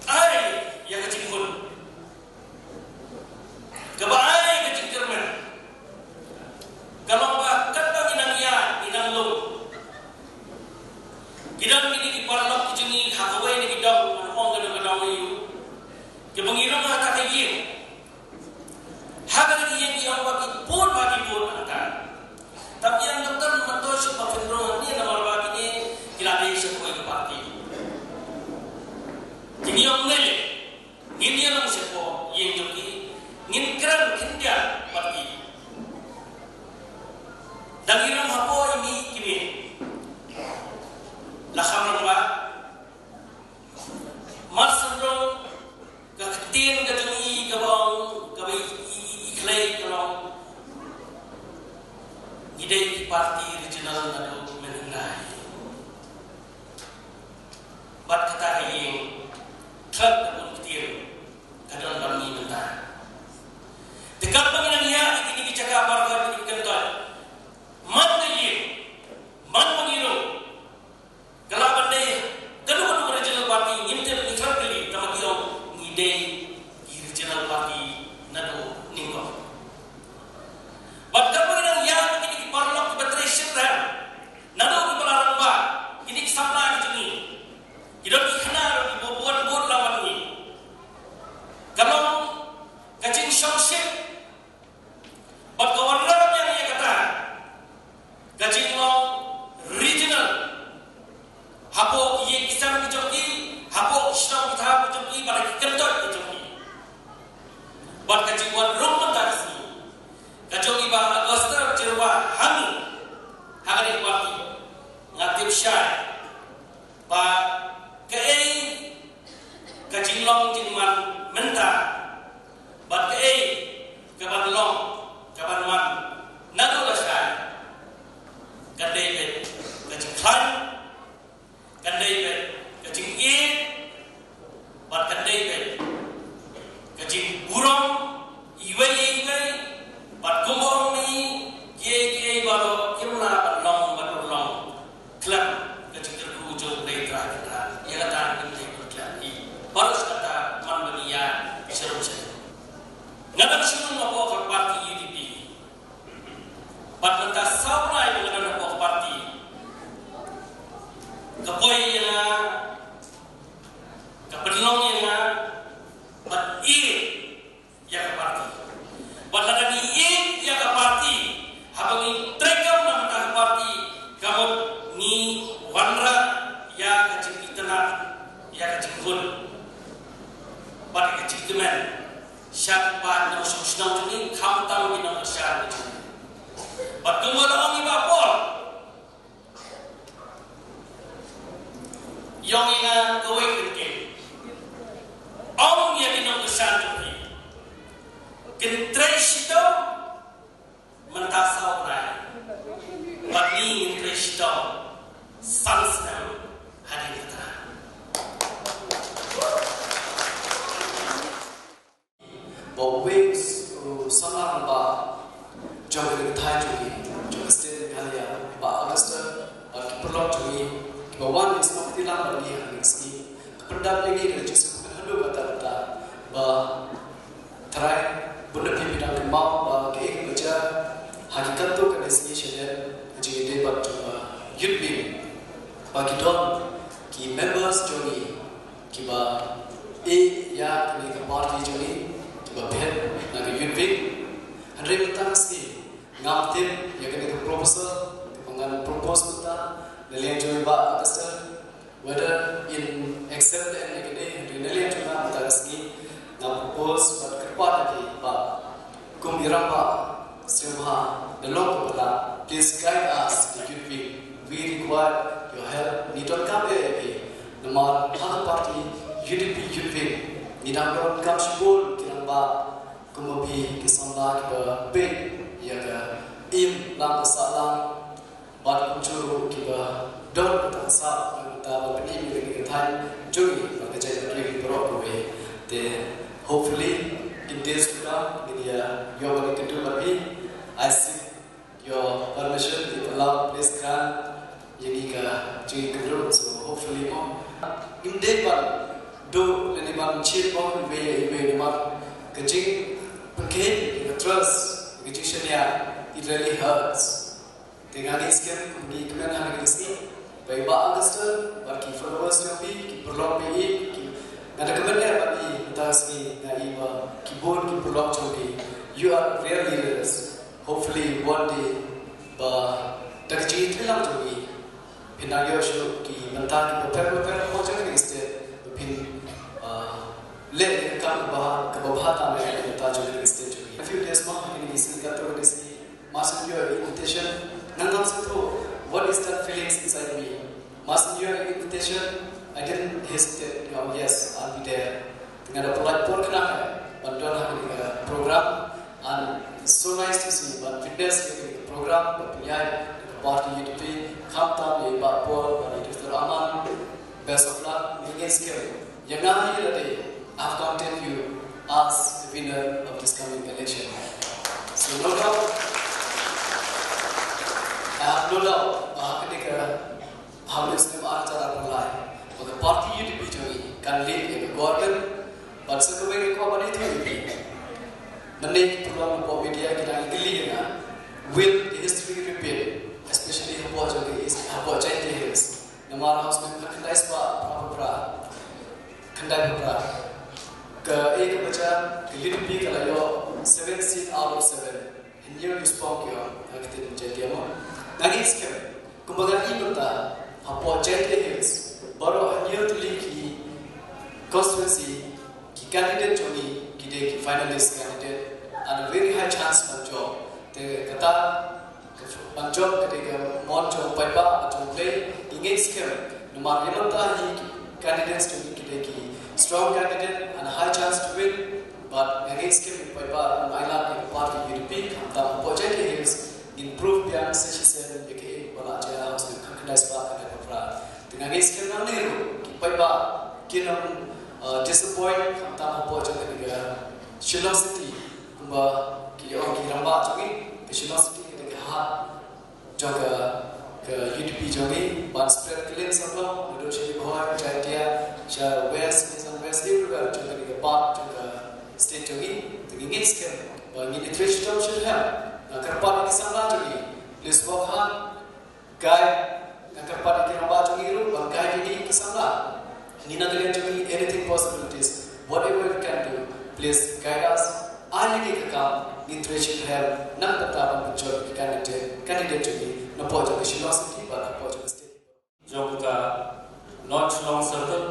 ai ïa ka jinghun, kaba ai ka jingkyrmen, ka long ba katba ngi nang ïaid, ngi nang lum, ki don kine ki paralok ki jong ngi ha kawei na ki dong, ngan ong ka dong ka dong aïu, kiba ngi rung ha kata ka ïing. Ha kata ka ïing ki ong ba ki bud, ba ki bud hangta. Tang ïa nga, tang mynta shu ba pynrung hangne namar ba kine ki la dei sha kawei ka party. Te ngi ong ne leh, ngin ïa long shapoh ïing jong ki, ngin kren khyndiat bad ki. Dang ngi rung hapoh ïing ki mih, la kham rangbah. Mar syrong ka ktien ka jong i kaba ong, kaba i, i, i khlei ka long, ngi dei ki party regional naduh mynhyndai. Bad kata ka ïing, khlem da bun ktien, ka don bad ngi mynta. Te katba ngi nang ïaid ha kine ki jaka baroh, kine ki kyntoit, man ka ïing, man ba ngi rung, ka lah ban dei kano kano ka regional party, ngim tip, ngi khlem kylli, tangba ki ong ngi dei ki regional party naduh nyngkong. Bad katba ngi nang ïaid ha kine ki paralok kiba trei shitrhem, naduh kiba la rangbah, kine ki samla ki jong ngi, ki don ki khynnah ruh kiba bun bun lang bad ngi. Ka long ka jingshongshit bad ka wanrah biang ïa kata ka jinglong regional hapoh ki ïing ki sem ki jong ki, hapoh ki shnong ki thaw ki jong ki, bad ha ki kyntoit ki jong ki. Bad ka jingwan rung mynta ka sngi ka jong i Bah Augustine Jyrwa ha ngi, ha kane ka party, nga tip shai ba kaei ka jinglong jingman mynta bad kaei kaban long, kaban wan naduh lashai, kan dei beit ka jingkhlaiñ, kan dei beit ka jingïeit, bad kan dei beit ka jingburom iwei ïa iwei, bad kumba ong i, kiei kiei baroh kim lah ban long ban urlong khlem ka jingkyrkhu jong U Blei Trai Kynrad. Ïa kata ngim dei ban khlem hi. Baroh shi katta man ban ïa sha rum sha rum. Nga dang shu don hapoh ka party U D P. Bad mynta saw bnai ba nga don hapoh ka party, ka poi ïa nga, ka pynlong ïa nga ban ïeit ïa ka party. Bad lada ngi ïeit ïa ka party, haba ngi treikam na ka bynta ka party, ka mut ngi wanrah ïa ka jingitynnad, ïa ka jinghun bad ka jingkmen sha ki paid nongshong shnong jong ngi, khamtam ki nongkyrshan jong ngi. Bad kumba la ong i Bah Paul, ïong ïa nga kawei ka ktien. Ong ïa ki nongkyrshan jong phi kin trei shitom mynta saw bnai, bad ngi ngin trei shitom san snem hadien kata. Jong ka state Meghalaya, Bah Augustine, bad ki paralok jong ngi kiba wan ïa sngewthuh lang bad ngi ha kane ka sngi. Ka pyndap ïa ngi da ka jingsngewkmen haduh katta katta ba Trai, bun na phi phi dang kynmaw ba kaei kaba jia ha ki katto katne sngi shadien ka jingïadei bad jong ka Youth Wing, ba ki don ki members jong ngi kiba ïeit ïa kane ka party jong ngi, kiba phet na ka Youth Wing. Hynrei mynta ka sngi ngam tip ïa kane ka proposal kaba ngan propose mynta na liang jong i Bah Augustine, whether in accept ne em ïa kane. Hynrei na liang jong nga mynta ka sngi nga propose bad kyrpad ïa phi ba kum i rangbah sngewbha da long kaba lah, please guide us, the Youth Wing. We require your help. Ngi donkam ïa phi namar ha ka party U D P Youth Wing ngi dang donkam shibun ki rangbah kum ma phi, ki samla kiba peit ïa ka im lang ka sahlang bad kumjuh ruh kiba don ka tang sah na ka bynta ban pynim ïa kane ka thaiñ jong ngi bad ka jaitbynriew baroh kawei. Te hopefully in days to come ngin ïa ïoh ban ïakynduh bad phi. I seek your permission, if allowed, please grant ïa ngi ka jingïakynduh. So hopefully mo ngim dei ban duh lane ban cheat mo iwei ïa iwei namar ka jingpynkhein, ka trust, ka jingshaniah, it really hurts. Te nga ngeit skhem kum ngi kmen ha kane ka sngi ba i Bah Augustine bad ki followers jong phi, ki paralok ba ïeit, ki, nga da kmen eh bad i mynta ka sngi, nga i ba ki bun ki paralok jong phi, you are real leaders. Hopefully one day ba da ka jingïatreilang jong phi phin nang ïoh shuh ki bynta kiba pher bapher hapoh jong kane ka state ba phin, ah, leh ïa ka kam kaba, kaba bha tam ïa ka bynta jong kane ka state jong phi. A few days mo ha kine ki sngi, katto katne sngi, Mar shu ïoh invitation, nga ngam sngewthuh what is that feelings inside me. Mar shu ïoh invitation, I didn't hesitate. Nga ong, yes, I'll be there. Te nga da pynlait por khnang ban don ha kane ka program. And it's so nice to see ban witness ïa kane ka program ba pynïaid da ka party U D P, khamtam ïa i Bah Paul bad i Doctor Aman. Best of luck. Ngi ngeit skhem ïa nga hi lade, I've counted you as the winner of this coming election. So no doubt, I have no doubt ba ha kane ka, ha u snem ar hajar arphew lai ba ka party U D P jong ngi kan lead ïa ka government. Bad sa kawei nga kwah ban ïathuh ïa phi. Mynne ki paralok hapoh media ki dang kylli ïa nga, will the history repeat, especially hapoh jong ka East, hapoh Jaintia Hills. Namar ha u snem khatkhyndai spah phra phew phra, khyndai phew phra, kaei kaba jia, ka U D P ka la ïoh seven seat out of seven. Hynñiew ngi spong ki ong ha ka ktien Jaiñtia mo. Nga ngeit skhem kumba nga i mynta, hapoh Jaintia Hills baroh hynñiew tylli ki constituency, ki candidate jong ngi ki dei ki finalist candidate and a very high chance ban jop. Te kata ka f-, ban jop ka dei ka mon jong u paidbah bad jong U Blei. Ngi ngeit skhem namar ïa mynta hi ki candidates jong ngi ki dei ki strong candidate and a high chance to win. Bad nga ngeit skhem u paidbah un ailad ïa ka party U D P, khamtam hapoh Jaintia Hills ngin prove biang sa shisien ïa kaei ba la jia ha u snem khatkhyndai spah khyndai phew phra. Te nga ngeit skhem nangne ruh ki paidbah kin ym, uh, disappoint, khamtam hapoh jong kane ka Shillong City, kumba ki ong ki rangbah jong ngi, ka Shillong City ka dei ka heart jong ka, ka U D P jong ngi, ban spread ka lin samla naduh sha Ri Bhoi, Jaintia, sha West, East and West, everywhere jong kane ka part jong ka state jong ngi. Te ngi ngeit skhem ba ngin ïatrei shitom shitrhem. Nga kyrpad ïa ki samla jong ngi, please work hard. Guide, nga kyrpad ïa ki rangbah jong ngi ruh ban guide ïa ngi ki samla. Ngi na ka liang jong ngi, anything possibilities, whatever we can do, please guide us. Ai ïa ngi ka kam, ngin trei shitrhem na ka bynta ban pynjot ïa ki candidate, candidate jong ngi napoh jong ka Shillong City bad napoh jong ka state jong ka North Shillong Circle.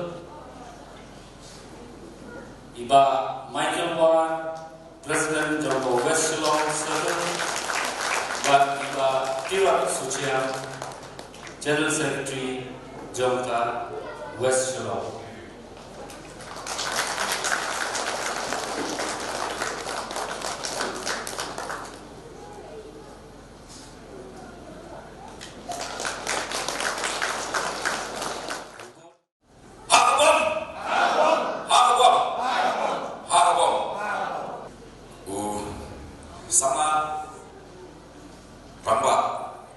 I Bah Michael War, President jong ka West Shillong Circle, bad i Bah Tirak Suchiang, General Secretary jong ka West Shillong. Ha ka bom! Ha ka bom! Ha ka bom! U samla Rangbah,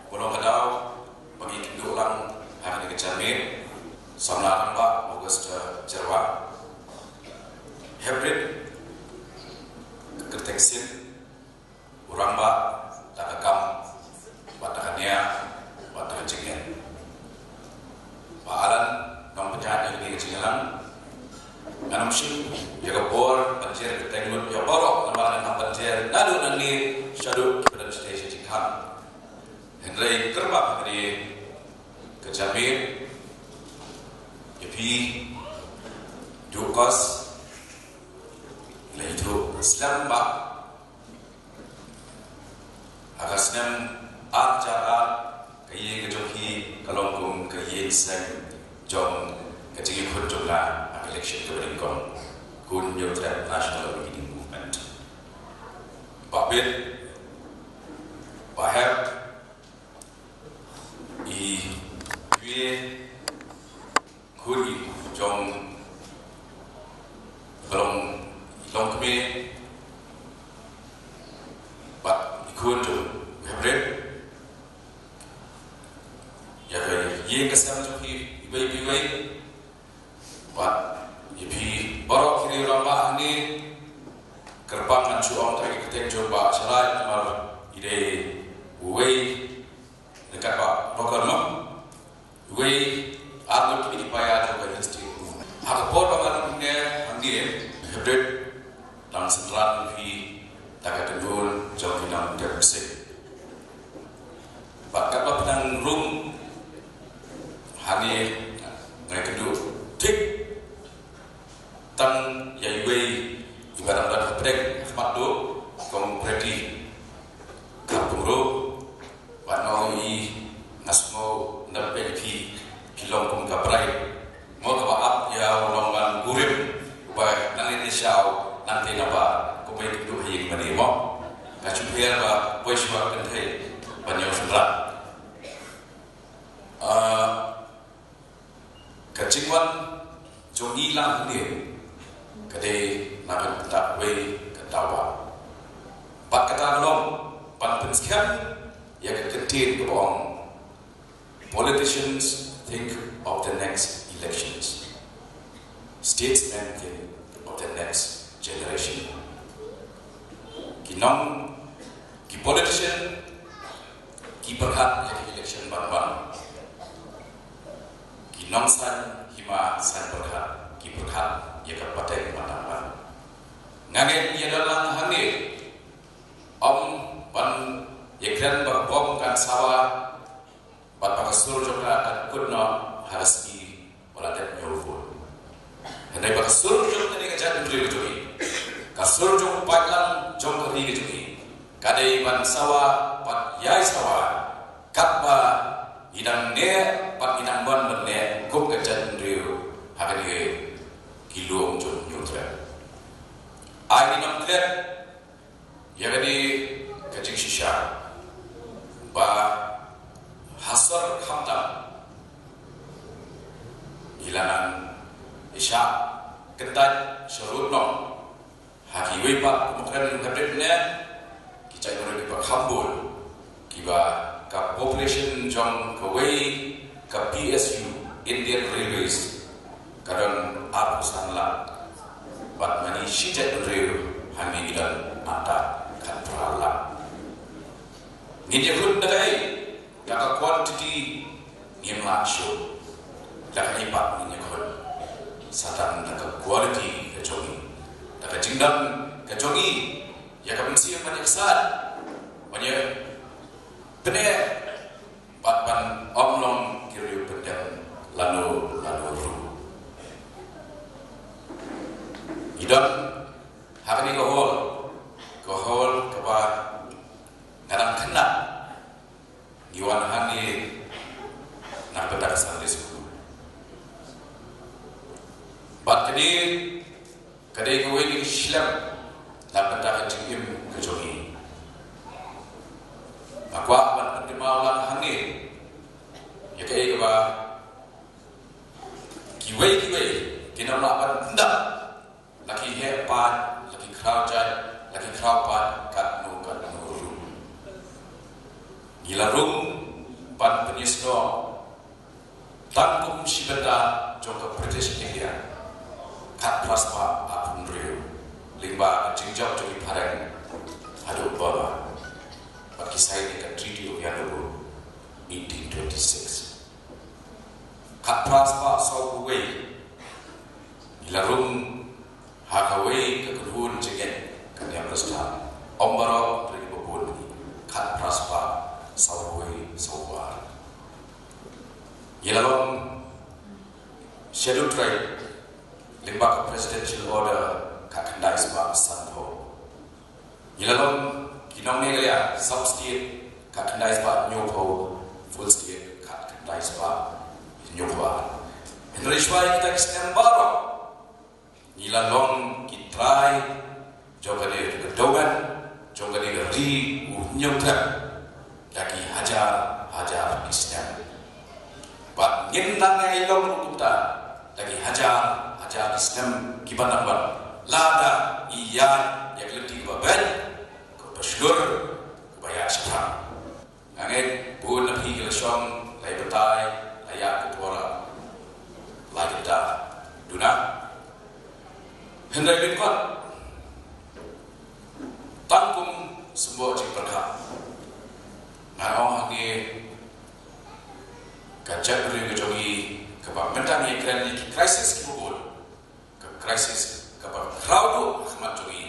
ba long ka daw ba ngi kynduh lang ha kane ka janmiet, samla Rangbah August Jyrwa, Hybrid, ka kyrteng Sing, u rangbah da ka kam, bad da ka nia, bad da ka jingngeit. Ba Alan, nongpynïaid ïa kane ka jingïalang, ngan ym shim ïa ka por ban jer kyrteng lut ïa baroh, namar ngan hap ban jer naduh nangne shaduh ki ba don shatei sha jingkhang. Hynrei kyrpad ïa kane ka janmiet, ïa phi, duh kos, la ïathuh slem ba ha ka snem ar hajar ar, ka ïing ka jong phi ka long kum ka ïing seng jong ka jingïakhun jong nga ha ka election kaba nyngkong, Khun Hynñiewtrep National Awakening Movement. Ba bit, ba hep, i, i, khun i jong, ka long, i longkmie bad i khun jong u Hybrid, ïa ka ïing ka sem jong phi iwei pa iwei, bad ïa phi baroh ki riew rangbah hangne. Kyrpang ngan shu ong tang ïa ka kyrteng jong u Bah Shalai namar i dei uwei, ryngkat Bah Rokar Mem, uwei ar ngut ki paidbah jong ka Hill State Movement. Ha ka por ba ngan ïa hangne, Hybrid, dang synran phi da ka tynhun jong ki nongtep kseh. Bad katba phi dang rung hangne, nga kynduh thik tang ïa iwei iba dang don hapdeng ha khmat duh, Kong Pretty Kharkongro. Bad nga ong ïa i, nga sngew ndam peit ïa phi, phi long kum ka bride, mo, kaba ap ïa u nongwan kurim uba nangne te shaw, nangta naba kumba i kynduh ha ïing mane, mo. Ka shu pher ba poi shuwa ka kynthei ban ïoh shynrang. Ah, ka jingwan jong ngi lang hangne ka dei na ka bynta kawei ka daw ba, bad kata ka long ban pynskhem ïa ka kyntien kaba ong, "Politicians think of the next elections. Statesmen think of the next generation." Ki nong, ki politician ki pyrkhat ïa ka election ban wan. Ki nongsaiñ hima saiñ pyrkhat ki pyrkhat ïa ka pateng ban dang wan. Nga ngeit ïa da lang hangne, ym ban ïa kren ba ka bom kan sawa, bad ba ka sur jong ka kan kut noh ha ka sngi ba la dep ñiew vote. Hynrei ba ka sur jong kane ka jaitbynriew ka jong ngi, ka sur jong u paidlang jong ka ri ka jong ngi, ka dei ban sawa bad ïai sawa katba ngi dang neh bad ngi dang wan ban neh kum ka jaitbynriew ha kane ki lum jong Hynñiewtrep. Ai ngi nang klet ïa kane ka jingshisha ba ha sor khamtam ngi la nang ïa shah kyntait sha rud nong ha kiwei pat, kumba kren ha bynta ne ki jaitbynriew kiba kham bun, kiba ka population jong kawei ka P S U, Indian Railways, ka don arphew san lak, bad ma ngi shi jaitbynriew hangne ngi don hangta khatphra lak. Ngin ïakhun da kaei? Da ka quantity ngim lah shuh. Da kaei pat ngin ïakhun? Sa tang da ka quality ka jong ngi, da ka jingdon ka jong ngi ïa ka mynsiem ban ïaksaid, ban ïa pyneh, bad ban ym long ki riew pyndem lano lano ruh. Ngi don ha kane ka hall, ka hall kaba nga dang khynnah ngi wan hangne na ka bynta ka Sunday School. Bad kane ka dei kawei na ki shlem na ka bynta ka jingim ka jong ngi. Nga kwah ban pynkynmaw lang hangne ïa kaei kaba kiwei kiwei kin ym lah ban pyndap, la ki heh paid, la ki khraw jait, la ki khraw paid katno katno ruh. Ngi la rung ban pynïasnoh tang kum shi bynta jong ka British India. Khatphra spah arphew hynriew, lyngba ka jingjop jong ki phareng haduh Burma. Bad ki sign ïa ka Treaty of Yangon eighteen twenty-six. Khatphra spah sawphew wei, ngi la rung ha kawei ka kynhun jingngeit ka niam Khristan. Ym baroh, hynrei kiba bun, khatphra spah sawphew wei, sawphew ar. Ngi la long Scheduled Tribe lyngba ka Presidential Order khatkhyndai spah sanphew. Ngi la long ki nong Meghalaya, Sub State khatkhyndai spah hynñiewphew, Full State khatkhyndai spah hynñiewphew ar. Hynrei shuwa ïa kita ki snem baroh, ngi la long ki trai jong kane ka dewgan, jong kane ka ri u hynñiewtrep da ki hajar hajar ki snem. Bad ngin nang ïai long ruh kumta da ki hajar hajar ki snem kiban nang wan, lada ngi ïaid ïa ka lynti kaba beit, kaba shlur, kaba ïaid shaphrang. Nga ngeit bun na phi ki la shong, la ïa batai, la ïa ka por, la ïa ka duna. Hynrei lyngkot tang kum symboh jingpyrkhat, nga ong hangne, ka jaitbynriew ka jong ngi kaba mynta ngi kren ïa ki crisis kiba bun, ka crisis kaba khraw duh ha khmat jong ngi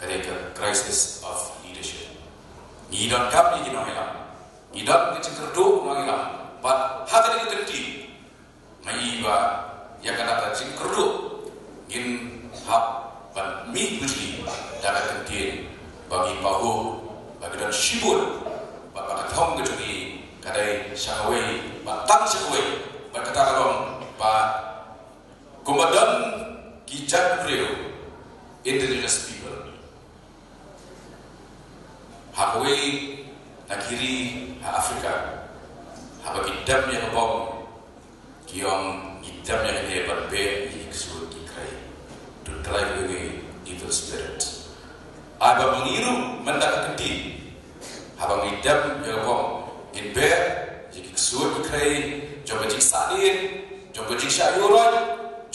ka dei ka crisis of leadership. Ngi donkam ïa ki nongïalam, ngi don ka jingkyrduh nongïalam, bad ha kane ka kynti nga i ba ïa kata ka jingkyrduh ngin hap ban mih bejli da ka kyntien ba ngi pahuh ba ki don shibun, bad ba ka thong ka jong ngi ka dei sha kawei, bad tang sha kawei, bad kata ka long ba kumba don ki jaitbynriew, indigenous people, ha kawei na ki ri ha Africa, haba ki dem ïa ka bom, ki ong ngi dem ïa kane ban beh ïa ki ksuid ki khrei, to drive away evil spirit. Ai ba ma ngi ruh mynta ka kynti, haba ngi dem ïa ka bom, ngin beh ïa ki ksuid ki khrei jong ka jingsahdien, jong ka jingshah ïuhroit,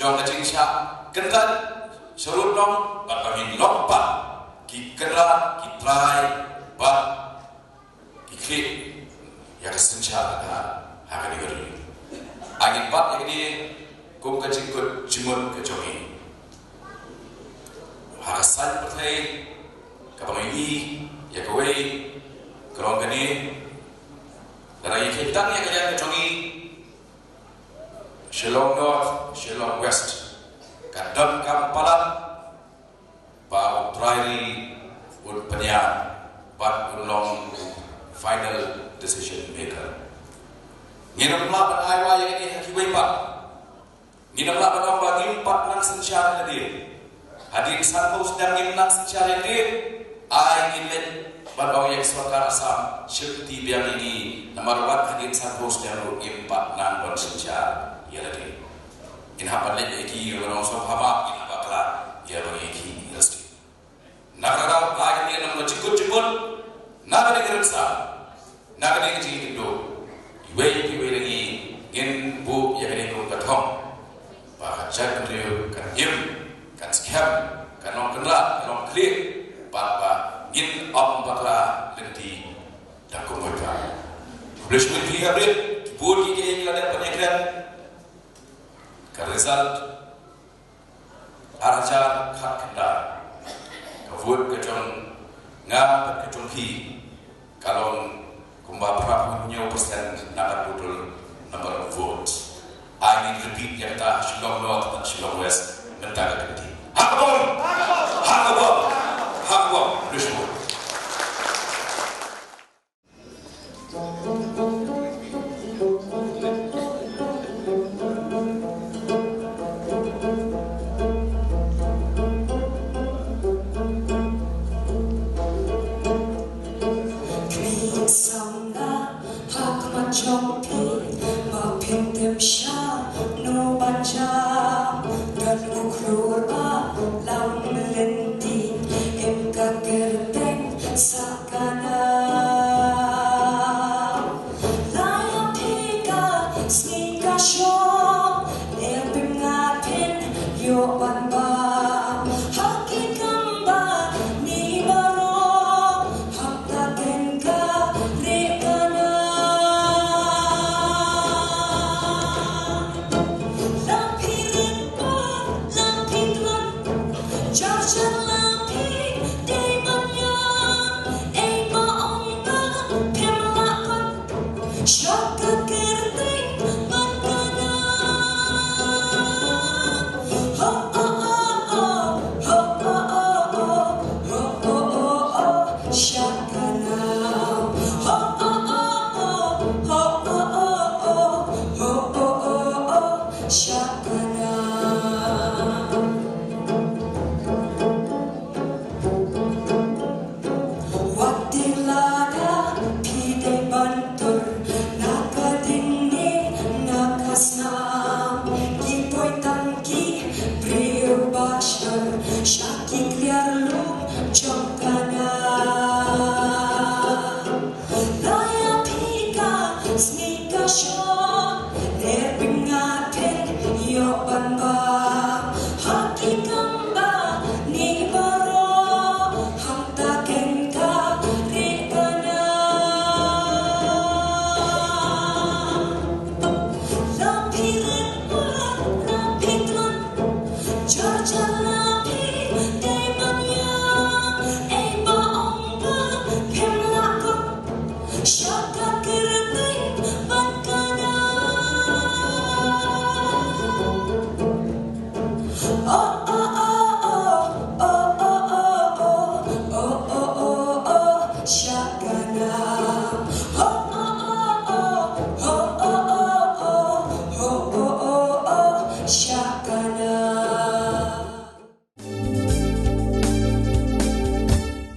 jong ka jingshah kyntait sharud noh, bad ba ngin long pat ki kynrad, ki trai, bad ki khlieh ïa ka synshar ka ha kane ka ri. Ai ngin bat ïa kane kum ka jingkut jingmut ka jong ngi. Ha ka saiñ pyrthei kaba ngi ïohi ïa kawei ka long kane, lada ngi kheiñ tang ïa ka liang ka jong ngi, Shillong North, Shillong West, ka donkam palat ba u Trai Ri un pynïaid bad un long final decision maker. Ngim lah ban ai wai ïa kane ha kiwei pat. Ngim lah ban ong ba ngim pat nang synshar ïa lade. Hadien sanphew snem ngim nang synshar ïa lade. Ai ngin leit ban ong ïa ka sorkar Assam, shim kti biang ïa ngi, namar wat hadien sanphew snem ruh ngim pat nang ban synshar ïa lade. Ngin hap ban leit ïa ki, ban ong sngewbha, ngin hap bakla ïa ba ngi ïa ki ïa lade. Na kata ka daw, ai ngin ïa nang ba jingkut jingmut na kane ka rynsan, na kane ka jingkynduh. Iwei pa iwei na ngi ngin buh ïa kane kum ka thong ba ka jaitbynriew kan im, kan skhem, kan long kynrad, kan long khlieh, bad ba ngin ym bakla lynti da kum ka. Khublei shibun ïa phi ha rit, ki bun kiei kiei ki la dep ban ïakren. Ka result ar hajar khatkhyndai, ka vote ka jong nga bad ka jong phi ka long kumba phra phew hynñiew percent na ka total number of votes. Ai ngin repeat ïa kata, Shillong North bad Shillong West, mynta ka kynti. Ha ka bom! Ha ka bom! Ha ka bom! Khublei shibun. Shaka ke